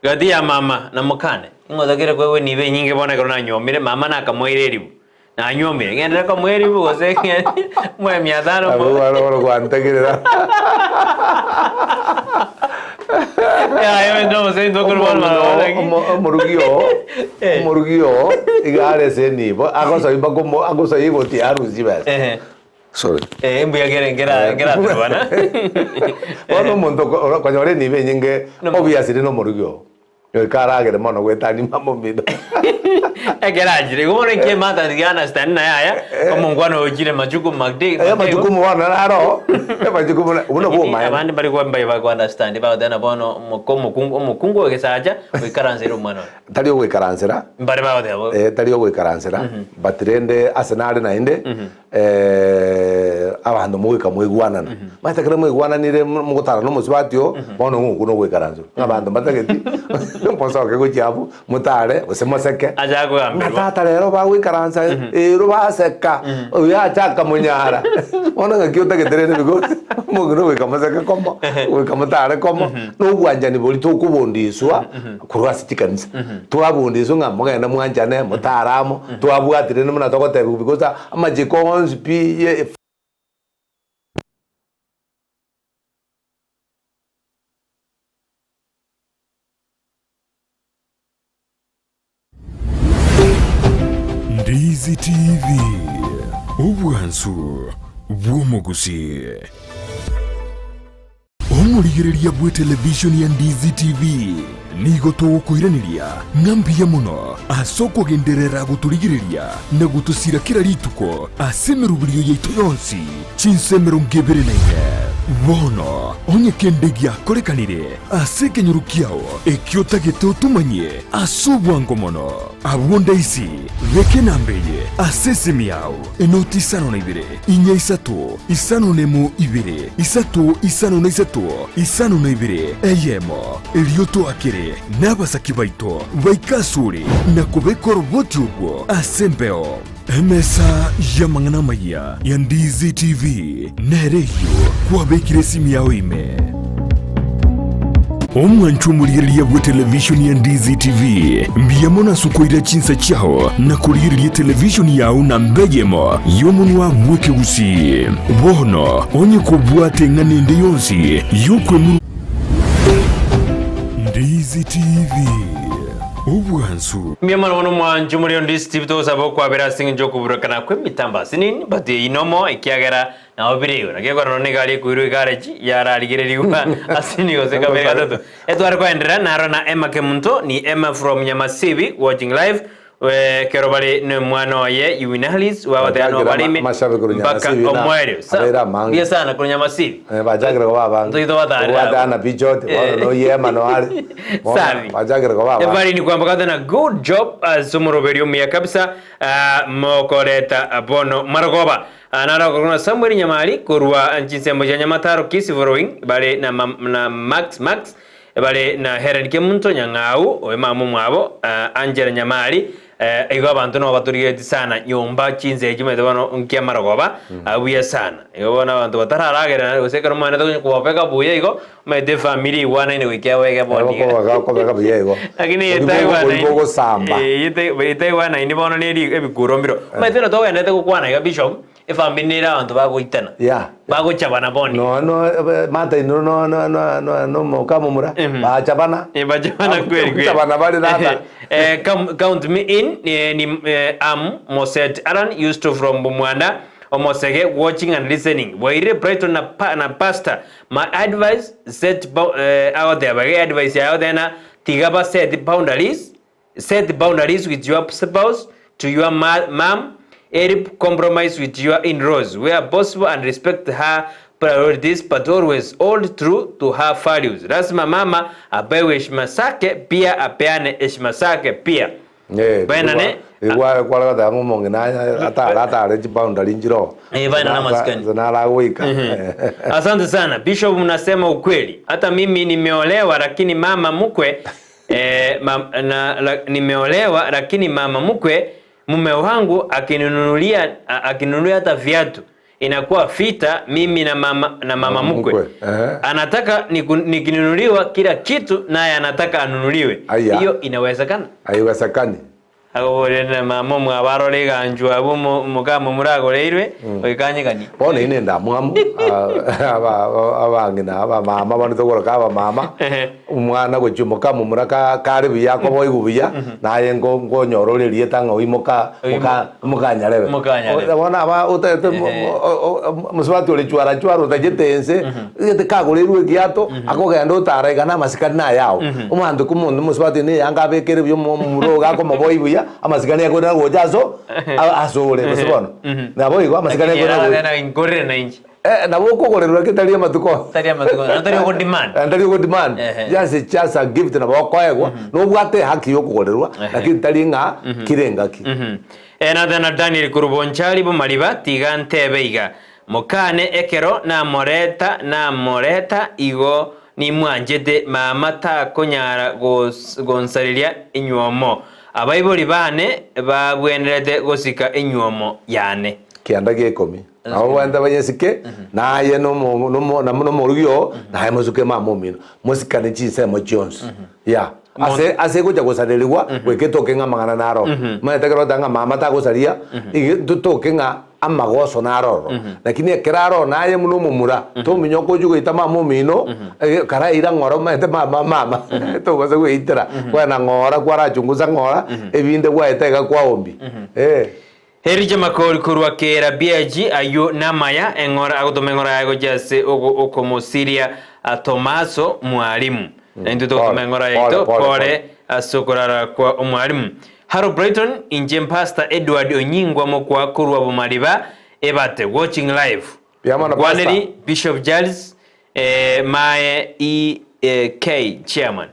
gati ya mama na mokane, ing'otagere koegwa enibo enyinge bono ekero nanyuomire, mama nakamoira eribu, nanyuomire, ng'enderere komoa eribu gose moe mia tano Abwo bono bono gwantegerera. Yaya oyo nomosani tokorwa bono Omong'ina oo, naki. omo- omorugi oo, Eh. omorugi oo, iga are ase enibo, agosoi mpaka omo agosoi egoti arusie chibesa. Ehe. Sorry. Eh, mbuya kere nkera nkeraterwana. Bono omonto oko- oro- okonyora enibo enyinge Nomo- obviously nomorugi oo. Goika aragere mono goetania mama omino. Ekero achire, igo bono inki emata tiga understand naye aya, omongwana oyo ochire majukumu magde- Eh, amajukumu bono naro amajukumu na- buna Lakini bwomaene abande mbari kwa mbaye bago understand bagoteba na bono omoko omokungu omokungu ogesacha oikaransere omwana oyo. Tari ogoikaransera Mbare bagoteba bo. eh, tari ogoikaransera but rende ase nare naende abanto mogoika moigwanana. Omanyete ekero mwaigwananire mogotara na omosubati oo, bono ng'a okwo nogoikaranserwa. Ng'a abanto mbatageti mosoke gochia abwo, motare gose moseke. Acha akogamberwa. Ng'a tata rero bagoikaransa ero baseka, oyo acha akamonyara. Bono ng'aki otagete rende because omong'ina ogoika moseke komo, goika motare komo, na obwanchani boria tokobundiswa korwa ase chikanisa. Twabundiswa ng'a mogende mwanchane, motare amo, twabwatire buna togotebiwa because amachiko onsi pi ye. Ndizi TV, obwansu bw'omogusii. Omorigereria bw'etelevishoni ya Ndizi TV nigo togokoiraneria ng'a mbuya mono ase okogenderera gotorigereria na gotosira kera rituko ase emeroberio yaito yonsi chinsa 24. Bono onye kende giakorekanire ase ekenyoro kiao ekio otagete otomanye ase obwango mono, abwo ndaisi beka enamba eye ase esimi yao, Enoti isano na ibere, inya isato, isano nemo ibere, isato isano na isato, isano na ibere, eyemo. Erio toakere nabasaki baito baike asore na kobeka oroboti orwo ase embeo. Emesa y'amang'ana amayia ya Ndizi TV nere eyio kwabekire esimi yao ime. Omwanchwa omorigereria bwe televishoni ya Ndizi TV, mbuya mono ase okoira chinsa chiao na korigereria televishoni yao namba eyemo y'omonwa bw'ekegusii. Bono onye kobwate eng'ana ende yonsi y'okwemuru. Ndizi TV, obwansu. Mbuya mono mono mwanchwa omorero Ndizi TV togosaba okwabera ase eng'encho y'okoburukana kw'emitambo asinini but eyio nomo ekiagera Nabo birigwe, naki ekorora nigo aria ekoirwa egareji yararigererigwa ase nigo gose kabere gatato. Etware koenderera naro na Emma Kemunto ni Emma from Nyamasibi watching live eh, kero bare nomwana oye Yuwinalis bagoteeba Bachakire nobarime amashabi korwa mpaka Nyamasibi na omoerio. Sa- abeire amange. Mbuya sana korwa Nyamasibi. Eh, bachakire koba abange. Ntoki tobatarera Obwate abwo. Anna Pichot, bono noyema noare. Bono Safi. bachakire koba abange. Evarini kwamboka tena good job ase omoroberio omuya kabisa ah, mokoreta bono marogoba. Aa naro akorokwa na Samuel Nyamari korwa chinsemo chia Nyamataro Kisii following bare na na Max Max bare na Helen Kemunto Nyang'au oyo mama omwabo Angela Nyamari igo abanto nabo batorigereti sana nyomba chinsa echi omanyete bono nkia amarogoba buya sana igo bono abanto batararagerana gose ekero omanyete konya kobabeka buya igo omanyete efamiri igwanaine goika ewege bono iga Okobeka buya igo. Lakini Oria etaigwanaini oria bogosamba. Etaigwanaini bono neri ebikuro mbiro. Omanyete buna togenderete gokwana iga bishop, efamiri nere abanto bagoitana. Yeah. Bagochabana bono iga. No no Martha inwe no no no no no mokamomura bachabana. Eh, bachabana kweli kweli. Bachabana bare tata. Eh, count me in eh, ni eh, am Moset Alan used to from Bumwanda Omosege watching and listening. Bwairire Brighton na, pa, na pastor My advice set eh, agoteba iga advice yaye agoteba ng'a tiga ba set boundaries, set boundaries with your spouse to your mum, help compromise with your in-laws where possible and respect her priorities but always hold true to her values. Lazima mama apewe heshima zake pia apeane heshima zake pia. Eh, Baenane igo kware goteba ng'a omong'ina aye atare atare chiboundary nchire oo. Eh, baenane amasikani. Gose naragoika. Asante sana Bishop, mnasema ukweli. Hata mimi nimeolewa lakini mama mkwe eh, ma, na, la, nimeolewa lakini mama mkwe mume wangu akininunulia akininunulia hata viatu inakuwa vita mimi na mama, na mama mkwe Mkwe, ehe. anataka niku, nikinunuliwa kila kitu naye anataka anunuliwe. Aya. Hiyo inawezekana? Haiwezekani. Akoboria na mama omwabo arore eganchwa abwo mokamwe moragoreirwe, goika anyeganie. Bono ine endamwamu, abang'ina abamama bono tokoroka abamama, omwana gochia mokamomura kare buya akoboigwa buya, naye nkonyora ore erieta ng'a oimoka mokanyarebe. Mokanyarebe. Bono aba otagete mosubati ore chwara chwara otachete ense, Egete kagoreirwe egiato, akogenda otara iga namasikani naye ao. Omonto komonto omosubati neyanga abekere buya omomura ogo akomoboyia buya. buya, amasikani akoirana gocha aso asore, gose bono? Nabo igo amasikani Lakini akoirana gocha. era inkorere na inche. Eh, nabo okogorerwa ki tari amatuko. Tari amatuko, na tari ogodemand. Eh, tari ogodemand. Ehe. Just just a gift nabo okoegwa, nobwate ehaki ya okogorerwa, Ehe. lakini tari ng'a kire engaki. Eh, Nathan na Daniel korwa Bonchari Bomariba, tiga ntebe iga, Mokane ekero namoreta namoreta igo nimwanchete, mama takonyara gos gonsareria enywomo. Abaibori bane babwenerete gosika enywomo yane. Kianda gia ikomi. Nabo bwente banyesike, naye nomo nomo namo nomorugi oo, naye mosuke mama omino. Mosikane chinsemo chionsi. Yeah. Ase ase egocha gosarerigwa, goika etoke ng'a amang'ana naro. Omanyete ekero ogoteba ng'a mama tagosaria, iga totoke ng'a amagoso naro ororo. Lakini ekero aroo naye buna omomura, tominyoka ochie goita mama omino, karaira ng'ora omanyete mama mama, togose goitera, kwagenda ng'ora kwarachungusa ng'ora, ebinde gwaeta iga kwaombia, eh. Erija makori korwa kera biaji ayio namaya, eng'ora agotoma eng'ora yaye gochia ase okomosiria Tomaso mwalimu. Na intwe togotoma eng'ora yaito pore ase okorara kwa omwalimu. Haro Brighton, inche Pastor Edward Onyingwa mokwa korwa Bomariba Ebate watching live. Nkwaneri Bishop Charles Maye EAK chairman.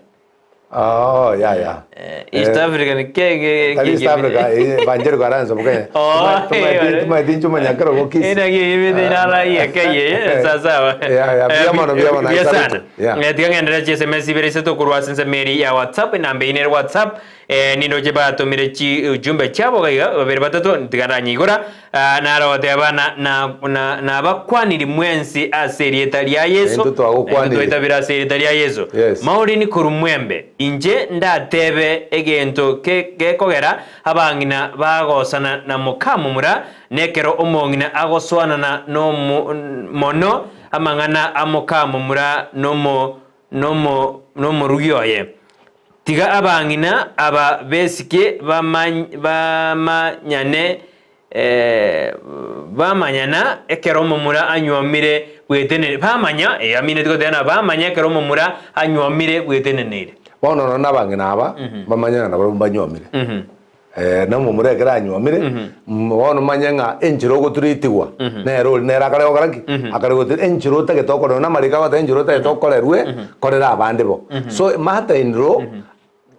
Oh, ya ya. East African ke Tari East Africa, Evangelical Alliance of Kenya. Oh, Tumaeti nchumanya kero gokisi. Ina ki ibite inala iye keye sawa sawa. Yeah, yeah, buya mono, buya mono, Buya salute. sana. Yeah. Tiga ng'enderere chi SMS ibere isato korwa ase ensemeri ya WhatsApp enamba eyio nere WhatsApp nindoche batomire chi ujumbe chiabo iga babere batato tiga ndanyeigora naro goteba na na na nabakwaniri mwensi ase erieta ria Yeso. Intwe twagokwanire. Intwe twaitabire ase erieta ria Yeso. Yes. Maureen korwa Mwembe, inche ndatebe egento ke gekogera abang'ina bagosana na mokamomura, nekero omong'ina agosoanana nomo mono amang'ana a mokamomura nomo nomo nomorugi oye. Tiga abang'ina aba besike bamanyane bamanyana ekero omomura anywomire bwetenenere, bamanya, eh, amineti goteba ng'a bamanya ekero omomura anywomire bweteneneire. Bono nonya na abang'ina aba, bamanye ng'a nabarabwo mbanywomire. Na omomura ekero anywomire, bono omanye ng'a enchera ogotreatigwa, nere oria nere akare gokora ki? Akare gotreat, enchera otagete okorerwa, na amariko agoteba enchera otagete okorerwe, korera abande bo. So mother in law,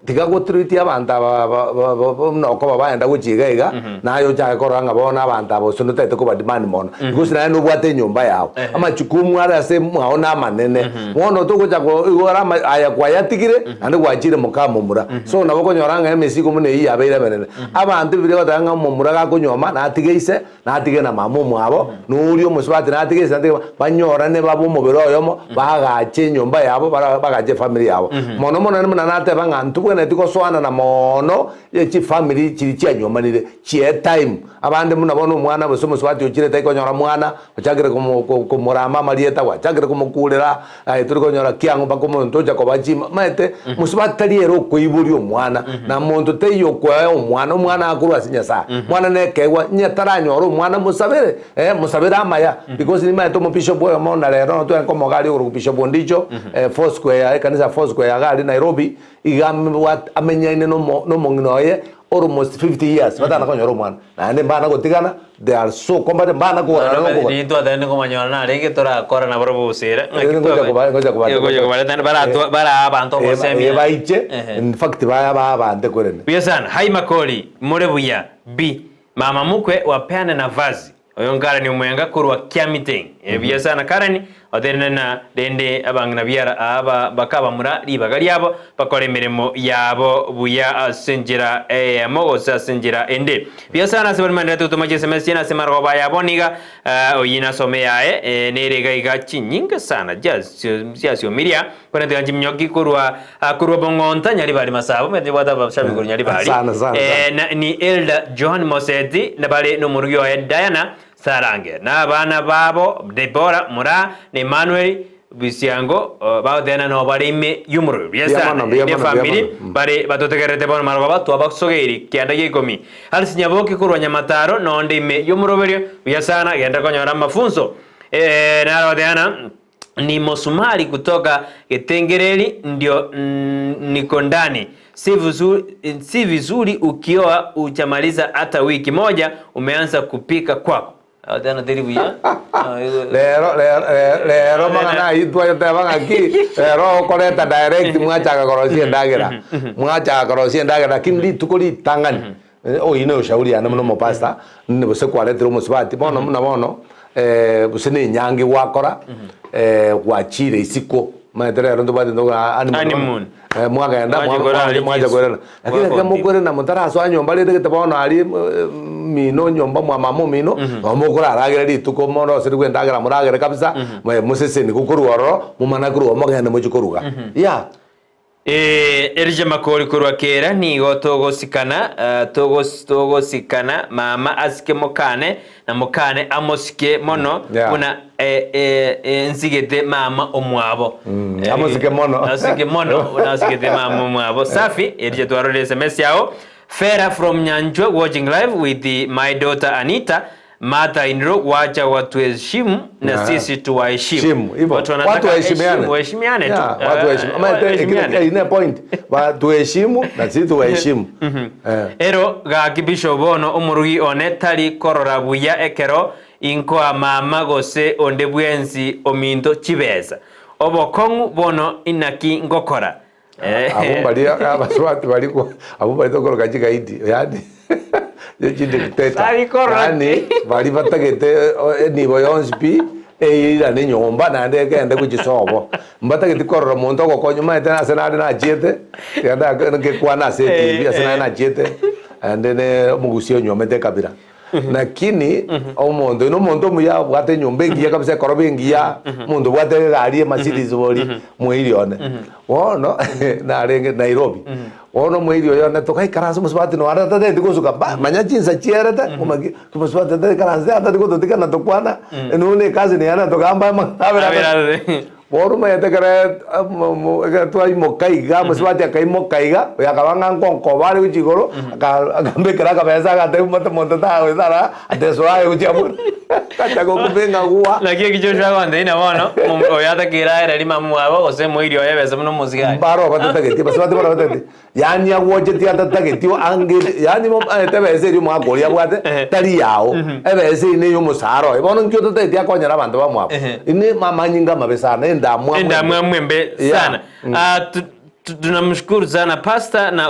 tiga gotreatia abanto aba ba- ba- ba- buna okoba baenda gochia iga iga, naye ochake korora ng'a bono abanto aba gose notagete kobademand mono. Gose naye nobwate enyomba yao, amachukumu are ase mwao namanene, bono togocha ko igo ore ama aya kwayatigire, naende gwachire mokamomura. So nabo okonyora ng'a emesigo buna eyio yabeire emenene. Abanto bibilia egoteba ng'a omomura gakonyuoma natige ise, natige na mama omwabo, na oria omosubati natige ise natige mama, banyorane babe omobere oyomo, bagache enyomba yabo, bara bagache efamiri yabo. Mono mono naende buna nateba ng'a ntobwenereti gosoanana moono ye chifamiri chiria chianyuomanire, chie time. Abande buna bono omwana gose omosubati ochire tari konyora mwana, ochakire komo komorama amarieta, gwachakire komokurera, aye tori konyora kiang'o mpaka omonto ocha koba chima, omanyete mosubati tari ere okoiboria omwana, na monto taiyo okoa omwana, omwana akorwa ase Nyasaye. Omwana na ekeegwa, onye taranyora omwana mosabere, eh, mosabere amaya, because nimanyete omobishop oyomo na rero nabo tware nkomoga aria okorokwa Bishop Ondicho, Foursquare, ekanisa ya Foursquare iga aria Nairobi, iga amebwate amenyaine nomo nomong'ina oye almost 50 years batana konyora omwana naende mbana gotigana they are so comfortable mbana kogorana Bono nokogora riria twatagete komanyora narenge torakora nabarabwo obosera ng'aki Eh, ngocha twaba- koba- ngocha koba- Eh, gocha kobareta baratwa baraa abanto Eh, ba- obosemia eh, baiche Ehe. in fact baya babante korende Buya sana hi Makori more buya bi mama mukwe wapeane nafasi Oyo nKarani omwenga korwa Kiamiteng. Buya sana Karani, otenene na rende abang'ina biara aba bakabamura ribaga riabo bakore emeremo yabo buya ase enchera eyemo gose ase enchera ende. Buya sana ase baria maendererete gotoma chiSMS chiaino ase marogoba aya bono iga oyio nasome yaye nere iga iga chinyinge sana chiasiomiria korende tiga nchiminyoki korwa korwa Bong'onta Nyaribari Masaba omanyete nibwate abashabiki korwa Nyaribari Sana, sana, eh, sana. na, ni Elder Johan Moseti na bare nomorugi oye Diana Sarange na abana babo Deborah Muraa na Emmanuel Bisiango oh, bagotebana nabo bare ime y'omorobio. Buya Mbuya sana mono, mbuya ne mono, mbuya family mono. Mm. bare batotegererete bono marogoba twabasogeiri kianda gia ikomi. Alice Nyaboke korwa Nyamataro nonde ime y'omoroberio buya sana genda konyora amafunso eh, naro gotebana. Ni mosumari kutoka Getengereri ndio niko ndani. Si vizuri, si vizuri ukioa hujamaliza hata wiki moja umeanza kupika kwako. Ah, tena teri buya. Ah, Rero rero rero mang'ana ayio twayoteba ng'aki, rero okoreta direct mwachaka korosia endagera, mwachaka korosia endagera lakini rituko ritang'ani, oyio na ushauri yane buna omopastor, gose kwaretire omosubati, bono buna bono, gose na enyangi gwakora, gwachire isiko, omanyete rero ntobwate ntoka honeymoon, Honeymoon. mwagenda Mwacha korara mwacha mwacha Yesu. kwerana, lakini ekero Mwakontinue. mokwerana motarasoa nyomba rende gete bono aria mino nyomba mwa mama omino, nabo mokoraragera rituko moroserigwe endagera moragere kabisa, mosesenigwe korwa ororo, momana korwa mogende mochie koruga, yeah. Ee, Elijah Makori korwa Kera, nigo togosikana, togos, togosikana, mama asike mokane, na mokane amosike mono, Yeah. buna eh, eh, eh, nsigete mama omwabo. Amosike mono. Asike mono, buna asigete mama omwabo. Safi, Elijah twarorire SMS yao. Fera from Nyanchwa watching live with the, my daughter Anita. Martha Indro, wacha watuheshimu na sisi tuwaheshimu. Heshimu, hivyo. Watu wanataka Watu waheshimiane. heshimu, waheshimiane tu. Yeah, watu waheshimu. Ama Waheshimiane. ine point. Tuheshimu na sisi tuwaheshimu. Ero gaki bishop bono omorugi one tari korora buya ekero inkoa mama gose onde bwensi ominto chibesa. Obokong'u bono inaki ngokora. Abwo mbaria abasubati bariko abwo bari tokoroka chigaidi yaani chidictator Bari korora. yaani bari batagete enibo yonsi pi eirane nyomba naende egende gochisobo mbatageti korora monto ogokonya omanyete ase nare nachiete tiga nkekwana ase etv ase nare nachiete naende ne omogusia onyomete ekabira Lakini omonto oyo nomonto omuya obwate enyomba engiya kabisa ekoroba engiya, omonto obwate egari emercedes bori, moiri one. Bono narenge Nairobi, bono omoiri oyo one togaikaransa omosubati nore atatageti gosuka ba manya chinsa chierete, omaki omosubati atagaikaransa atari gototigana tokwana, nonya ecousin yane togamba amang'ana abere Abere atato. aroro. Bono omanyete ekere ekero twaimoka iga, omosubati akaimoka iga, oyo akaba ng'a nkonkoba are gochia igoro, akambekera akabesa agatebia mote monto tagoetara, atesoa aye gochia abwo, agacha gokumbe ng'a gwa. Naki eki Joshua agontebia ng'a bono, oyo atakeire aere rimama mwabo gose moiri oye ebesa buna omosigari. Mbaro batatageti, abasubati mbaro batatageti, yaani agwochetie atatageti ange yaani omanyete ebesa eria omogaka oria abwate tari yao, ebesa eyio neya omosara oye, bono nki otatageti akonyere abanto bamwabo? Ine amanyinga amabe sana, endamwamu embe. Endamwamu embe Yeah. sana. Ah, tunamshukuru sana pastor na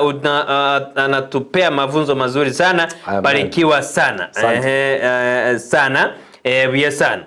anatupea mafunzo mazuri sana. Amen. Barikiwa sana. Asante. Ehe, sana. Buya sana.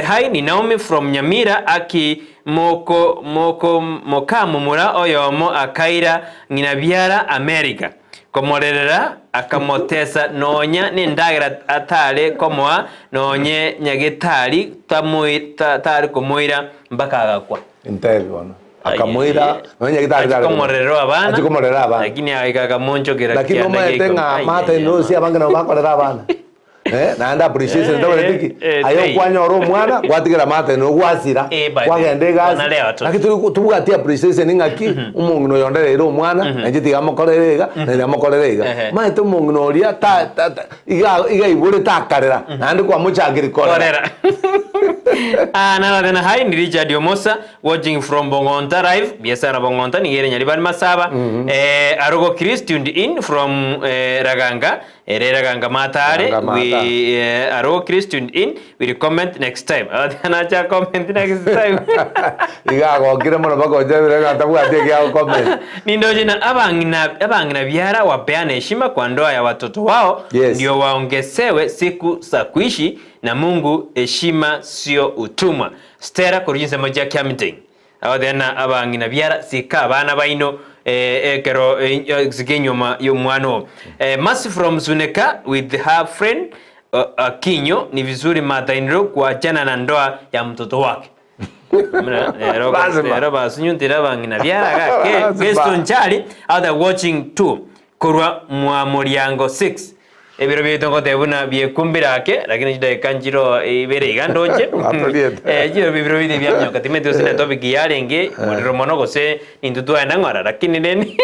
Hi ni Naomi from Nyamira aki moko moko mokamomura oyomo akaira ng'ina biara America komorerera akamotesa nonya nendagera atare komoa nonye nyagetari tamoi ta, tare komoira mpaka agakwa. Intebi bono. Akamoira nonya nyagetari tare komoira. Achikomorerera abana. Achikomorerera abana. Lakini agaika akamonchokera Lakini kianda omanyete geiko. ng'a Ai, mate ai, ai, nosi abange nabo bakorera abana. Eh, naende appreciation tabwati ki? Aye teiyo. okwanyora omwana gwatigera mate no gwasira Eh, by the- kwagenda egasi wanalea watoto. naki tori tobwati appreciation ng'aki omong'ina oyo ondereire omwana nainche tiga amokorere iga na tiga amokorere iga Ehe. omanyete omong'ina oria ta ta ta iga iga aiborete akarera naende kwamochakire korera. Korera. Ah, narate na hi ni Richard Omosa watching from Bongonta live biasara Bongonta nigo ere Nyaribari Masaba eh, Arogo Chris tuned in from eh, Raganga Ere eraganga matare Ranga mata. we aro Chris tuned in will comment next time. Anacha comment next time. Iga agokire mono mpaka ochebire ng'a tabwati ekia comment. Nindoche na abang'ina abang'ina biara wapeane heshima kwa ndoa ya watoto wao Yes. ndio waongezewe siku za kuishi na Mungu heshima sio utumwa. Stella korwa chinsemo chia Kiamting. Agotebi ng'a abang'ina biara sika abana baino ekero sika enyuoma y'omwana oo. Mercy from Suneka with her friend Akinyo ni vizuri mother in law kuachana na ndoa ya mtoto wake. Lazima. Rero basunyuntire abang'ina biara gake. Lazima. Feston Chali out there watching too korwa mwa Moriango 6. Ebiro biaito ngoteba buna biekumbire ake, lakini chidakika nchiro ibere iga ndoche. Baturiete. Eh, chiro bibiro bire biaminyoka timanyeti gose ne topic yarenge morero mono gose intwe twaenda ng'ora lakini rende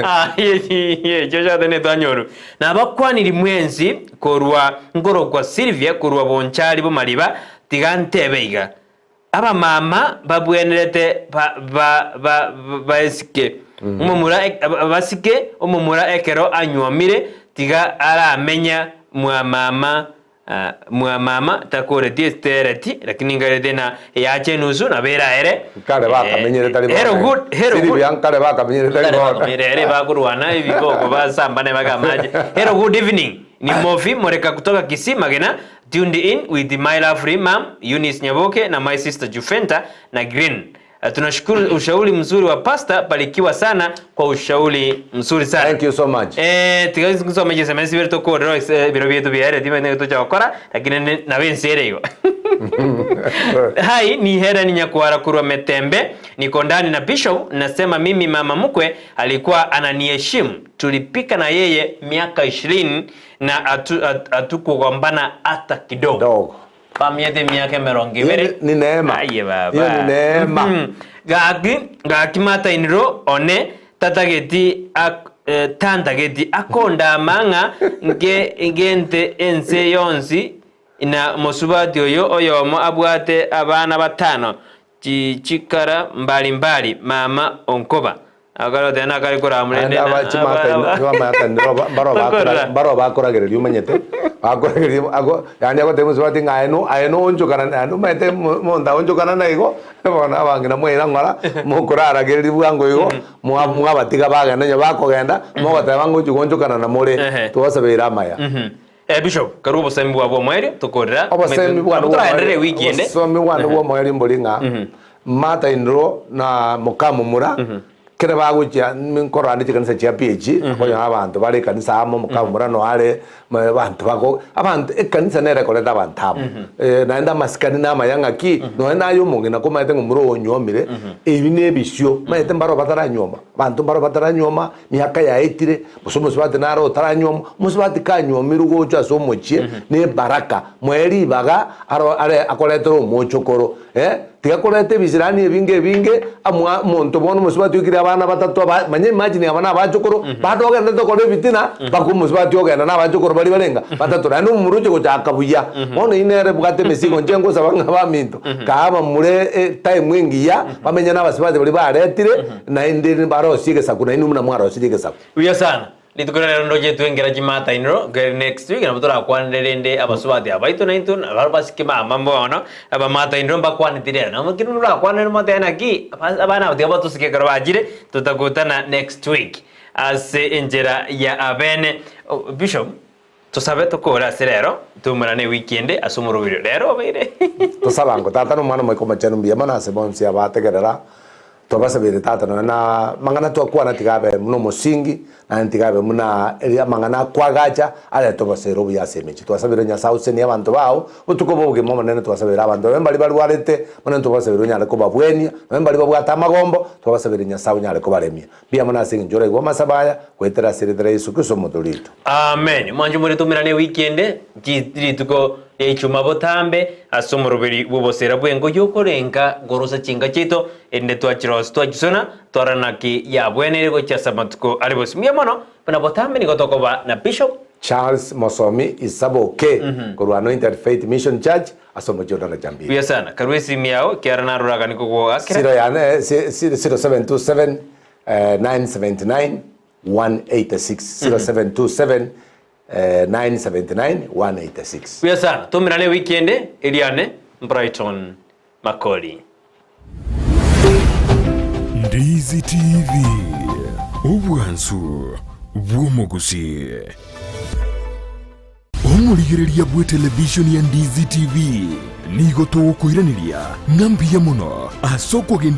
ah, echio chiate netwanyorwa. Nabakwaniri mwensi korwa nkorokwa Sylvia korwa Bonchari Bomariba, tiga ntebe iga. Abamama babwenerete ba, ba, ba, baesike omomura e- ba- basike omomura ekero anyuomire, tiga aramenya mwa mama ah, mwa mama takoreti esitereti, lakini nkarete na eyache enusu nabo eraere. Nkare bakamenyire tari Hero bono. good, hero Siri good. buya nkare bakamenyire tari Kare bono. bakomire ere bakorwana ebiboko basambane baka amache. Hello good evening. Ni Mofi Moreka kutoka Kisii Magena tuned in with my lovely mom Eunice Nyaboke na my sister Jufenta na Green. Uh, tunashukuru ushauri mzuri wa pastor, barikiwa sana kwa ushauri mzuri sana. Thank you so much. Eh, tiga nsome chiseme sibere tokorera ase ebiro bietu biaere timanyete tocha gokora lakini ne- nabo ense ere igo. Hai ni Helen Nyakwara kurwa Metembe, niko ndani na Bishop. Nasema mimi mama mkwe alikuwa ananiheshimu, tulipika na yeye miaka 20 na hatukugombana hata kidogo. Dogo. Pamiete miaka emerongo ibere. Hiyo ni neema. Aye baba. Hiyo ni neema. Gaki gaki matainiro one tatageti ak, eh, tantageti akondama ng'a nge ngente ense yonsi na mosubati oyo oyomo abwate abana batano chi chikara mbalimbali mama onkoba akarotena nakare koramurende mbaro bakoragereria omanyete bakoragereria ago yaani agoteba mosubati ng'a aye no aye noonchokana naende omanyete monto aonchokana na igo bono abang'ina mwaira ng'ora mokoraragereria bwango igo mwa mwabatiga bagenda onye bakogenda mogoteba ng'a ochia goonchokana na more Ehe. twasabeire amaya. Eh, bishop karua obosemi bwabo omoerio tokorera Obosemi bwane bwa toraenderere ewiki ende obosemi bwane bwa omoerio mbori ng'a Martha in-law na mokamomura kere bagochia nkorora ande chikanisa chia PAG okonyora abanto bare ekanisa amo mokamomura no are abanto bako abanto ekanisa nere ekoreta abanto amo naende amasikani na amaya ng'aki nonye naye omong'ina komanyete ng'a omura oyo onyuomire ebi na ebisio omanyete mbaro bataranyuoma abanto mbaro bataranyuoma miaka yaetire Gose omosubati nare otaranyuomwa, omosubati kanyuomirwe gocha ase omochie nebaraka, moe ribaga aro are akoretere omochokoro eh, tiga koreta ebisirani ebinge ebinge amwa omonto bono omosubati oikire abana batato aba manya imagine aba na abachokoro bado ogenderete gokora ebitina mpaka omosubati ogenda na abachokoro baria barenga batato naende omomura oche gochaka buya. Bono eyio nere ebwate emesigo inche ngosaba ng'a abaminto kaa bamure etime engiya bamenye na abasubati baria baretire Naende barosie egesaku, nainwe buna mwarosirie egesaku. Buya sana. Rituko riria rero ndoche twengera chimatainero keri next week nabo torakwanere rende abasubati aba baito naintwe nabaro basike mama mbono abamatainero mbakwaneti rero nabo keri morakwanere motebe naki abana aba tiga batosike ekero bachire totakutana next week ase enchera ya abene. Bishop tosabe tokore ase rero toumerane ewiki ende ase omoroberio rero obeire. Tosabe ango Tata na Omwana Omoika Omochenu mbuya mono ase bonsi abategerera Twabasabeire Tata nonya na amang'ana twakwana tiga abe buna omosingi, naende tiga abe buna eria amang'ana akoagacha arete oboseera obuya ase emechie. Twasabire Nyasae osesenie abanto bao, botuko bwa obogima Omonene twasabeire abanto babe mbaria barwarete, Omonene twabasabeire onyare kobabwenia, nonya mbaria babwate amagombo, twabasabeire Nyasae onyare kobaremia. Mbuya mono ase eng'encho oraigwe amasabo aya, goetera ase erieta ria Yeso Kristo Omotoori oito. Amen. Mwanche more tomerane ewiki ende, rituko ria ichuma botambe, ase omoroberi bw'obosera bw'engo y'okorenga korosa chinka chiaito, erinde twachirosia twachisona, twarora naki yabweneire gochia ase amatuko are bosio. Mbuya mono, buna botambe nigo tokoba na Bishop. Charles Mosomi Isaboke korwa Anointed Faith Mission Church ase omochie o Daraja Mbili. Buya sana. Karue esimi yao, ekiagera narora aka niko goakera. Siro yane, 0727 979 186 0727 979 186. Buya sana. Tomerane ewiki ende, eriane Brighton Makori. Ndizi TV, obwansu bw'omogusii. Omorigereria bw'etelevishoni ya Ndizi TV nigo togokoiraneria ng'a mbuya mono ase okogenda.